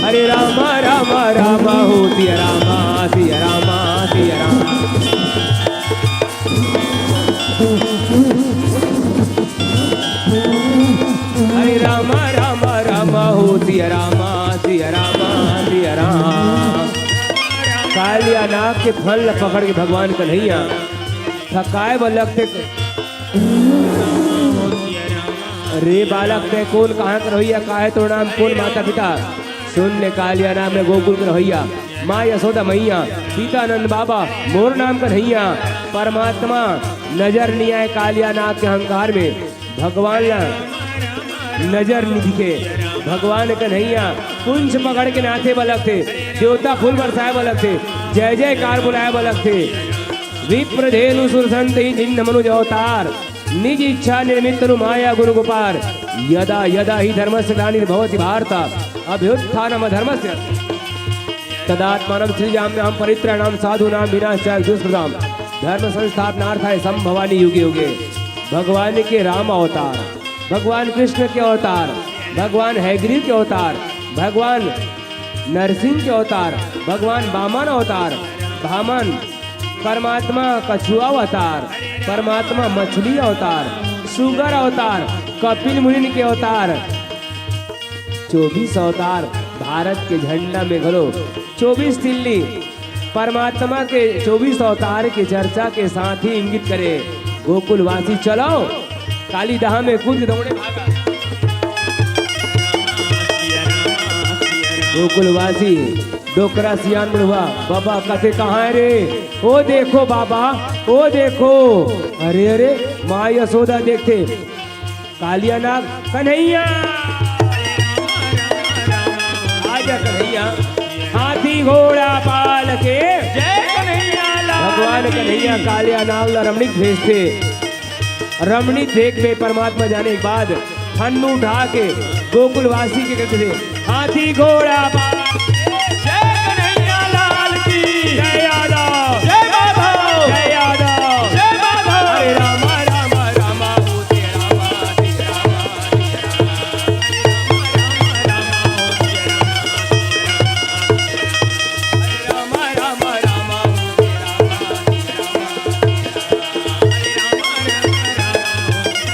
हरे रामा रामा रामा हो सिया रामा सिया रामा सिया रामा। हरे रामा रामा रामा हो सिया रामा सिया रामा सिया रामा। कालिया नाग के फन ल पकड़ के भगवान कन्हैया थकाए बर लगथे। रे बालक, तैं कोन, कहाँ के रहइया, का हे तोर नाम, कोन माता पिता? सुन ले कालिया नाग में गोकुल के रहइया, माँ यशोदा मैया, पिता नंद बाबा, मोर नाम कन्हैया। परमात्मा नजर नइ आए कालिया नाग के अहंकार में, भगवान ला नजर नइ दिखे। भगवान कन्हैया पूंछ पकड़ के नाचे बर लगथे, देवता फूल बरसाए बर लगथे, जय जयकार बुलाए बर लगथे। विप्र धेनु सुर संत ही जिन मनुज अवतार, निज इच्छा निर्मित तनु माया गुण गुपार। यदा यदा ही धर्मस्य ग्लानिर्भवति भारत, अभ्युत्थानम धर्मस्य। तदात्मानम सृजाम्यहम परित्राणाम साधूनाम विनाशाय दुष्कृताम। धर्म संस्थापनार्थाय संभवानि युगे युगे। भगवान के राम अवतार, भगवान कृष्ण के अवतार, भगवान हयग्रीव के अवतार, भगवान नरसिंह के अवतार, भगवान वामन अवतार, वामन परमात्मा कछुआ अवतार, परमात्मा मछली अवतार, सुगर अवतार, कपिल मुनि के अवतार, चौबीस अवतार भारत के झंडा में घलो चौबीस तिल्ली परमात्मा के चौबीस अवतार के चर्चा के साथ ही इंगित करे गोकुलवासी। चलो काली दहा में कूद के दौड़े भागा। गोकुलवासी डोकरा सियान बुढ़वा बाबा कथे कहाँ हे रे? ओ देखो बाबा, ओ देखो। अरे अरे, माँ यशोदा देखथे। कालिया नाग कन्हैया, आजा कन्हैया, हाथी घोड़ा पाल के जय कन्हैया लाल भगवान की। कन्हैया कालिया नाग ला रमणीक भेजथे। रमणीक भेग में परमात्मा जाने के बाद फन्नू उठा के गोकुलवासी के कहथे, हाथी घोड़ा पाल के जय कन्हैया लाल की। जय यादव। जय माधव। जय यादव। जय माधव। हरे रामा रामा रामा होते रामा हरे रामा हरे रामा रामा रामा होते रामा हरे रामा रामा रामा होते रामा हरे रामा।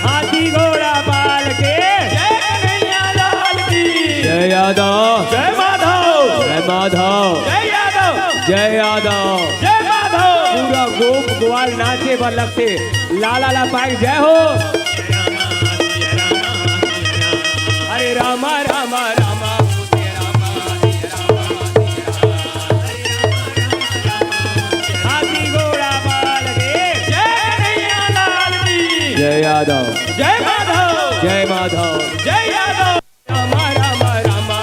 हाथी घोड़ा पाल के जय कन्हैया लाल की। जय यादव। जय माधव। जय माधव। जय यादव। जय यादव। जय माधव। पूरा गोप ग्वाल नाचे बर लगथे। लाला ला पाए जय हो। हरे रामा रामा रामा। हाथी घोड़ा पाल के जय कन्हैया लाल की। जय यादव। जय माधव। जय माधव। जय यादव। रामा रामा रामा।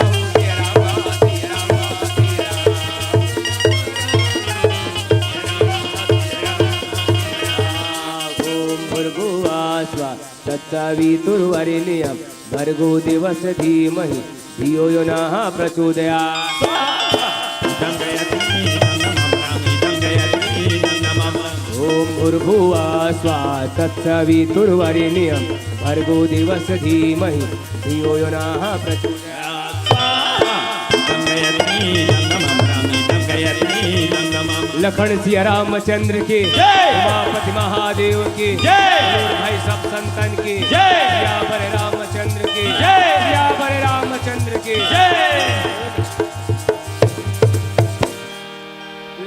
ओम भूर्भुवः स्वः तत्सवितुर्वरेण्यं भर्गो देवस्य धीमहि धियो यो नः प्रचोदयात्। स्वाहा। इदं जयति, इदं नमः, इदं जयति, इदं नमः। ॐ भूर्भुवः स्वः तत्सवितुर्वरेण्यं भर्गो देवस्य धीमहि धियो यो नः प्रचोदयात्। स्वाहा। इदं जयति, इदं नमः, इदं जयति, इदं नमः। लखन सिया रामचंद्र की जय। उमापति महादेव की जय। और भाई सब संतन की जय। सियावर रामचंद्र की जय। सियावर रामचंद्र की जय।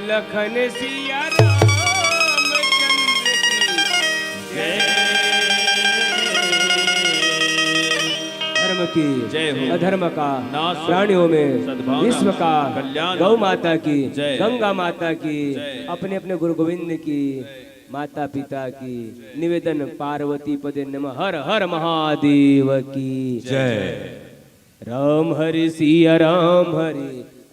लखन सिया रामचंद्र की जय। धर्म की जय हो। अधर्म का नाश हो। प्राणियों में सद्भावना विश्व का कल्याण गौ हो। माता की जय। गंगा माता की जय। अपने अपने गुरु गोविंद की जय। माता पिता की निवेदन पार्वती पदे नमः। हर हर महादेव की जय। राम हरि सिया राम हरि,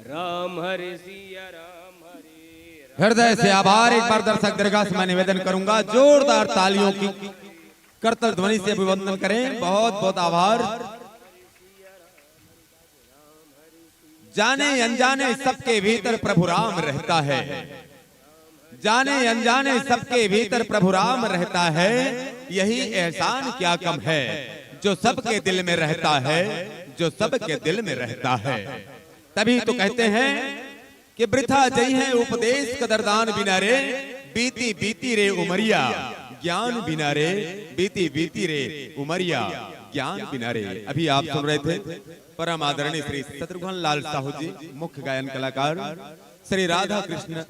राम हरि सिया राम हरि। हृदय से आभार। एक बार दर्शक दीर्घा से मैं निवेदन करूंगा, जोरदार तालियों की करतल ध्वनि से अभिवंदन करें। बहुत बहुत आभार। जाने अनजाने सबके भीतर प्रभु राम रहता है। जाने अनजाने सबके भीतर प्रभु राम रहता है। यही एहसान क्या कम है, जो सबके दिल में रहता है, जो सबके दिल में रहता है। तभी तो कहते हैं कि वृथा जई है उपदेश कदरदान बिना रे, बीती बीती रे उमरिया ज्ञान बिना रे, बीती बीती रे उमरिया ज्ञान बिना रे। अभी आप सुन रहे थे परम आदरणीय श्री शत्रुघ्न लाल साहू जी, मुख्य गायन कलाकार, श्री राधा कृष्ण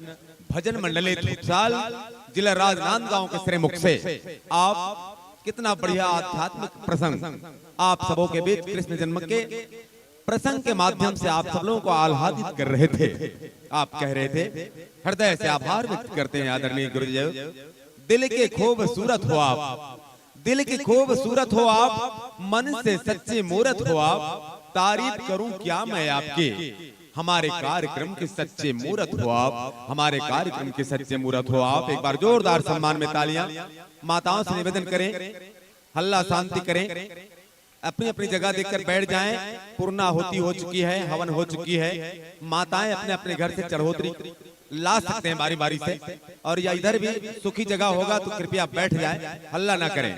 भजन मंडली थुकसाल, जिला राजनांदगांव के श्रीमुख से। आप कितना बढ़िया आध्यात्मिक प्रसंग आप सबों के बीच कृष्ण जन्म के प्रसंग के माध्यम से आप सब लोगों को आह्लादित कर रहे थे। आप कह रहे थे, हृदय से आभार व्यक्त करते हैं आदरणीय गुरुदेव, दिल के खूबसूरत हो आप, दिल के खूबसूरत हो आप, मन से सच्चे मूरत हो आप, तारीफ करूं क्या मैं आपकी, हमारे कार्यक्रम के सच्चे मूरत हो आप, हमारे कार्यक्रम के सच्चे मूरत हो आप। एक बार जोरदार सम्मान में तालियां। माताओं से निवेदन करें, हल्ला शांति करें, अपनी अपनी जगह देखकर बैठ जाएं। पूर्णाहुति हो चुकी है, हवन हो चुकी है, माताएं अपने अपने घर से चढ़ोतरी ला सकते हैं बारी बारी से, और या इधर भी सुखी जगह होगा तो कृपया बैठ जाएं, हल्ला ना करें।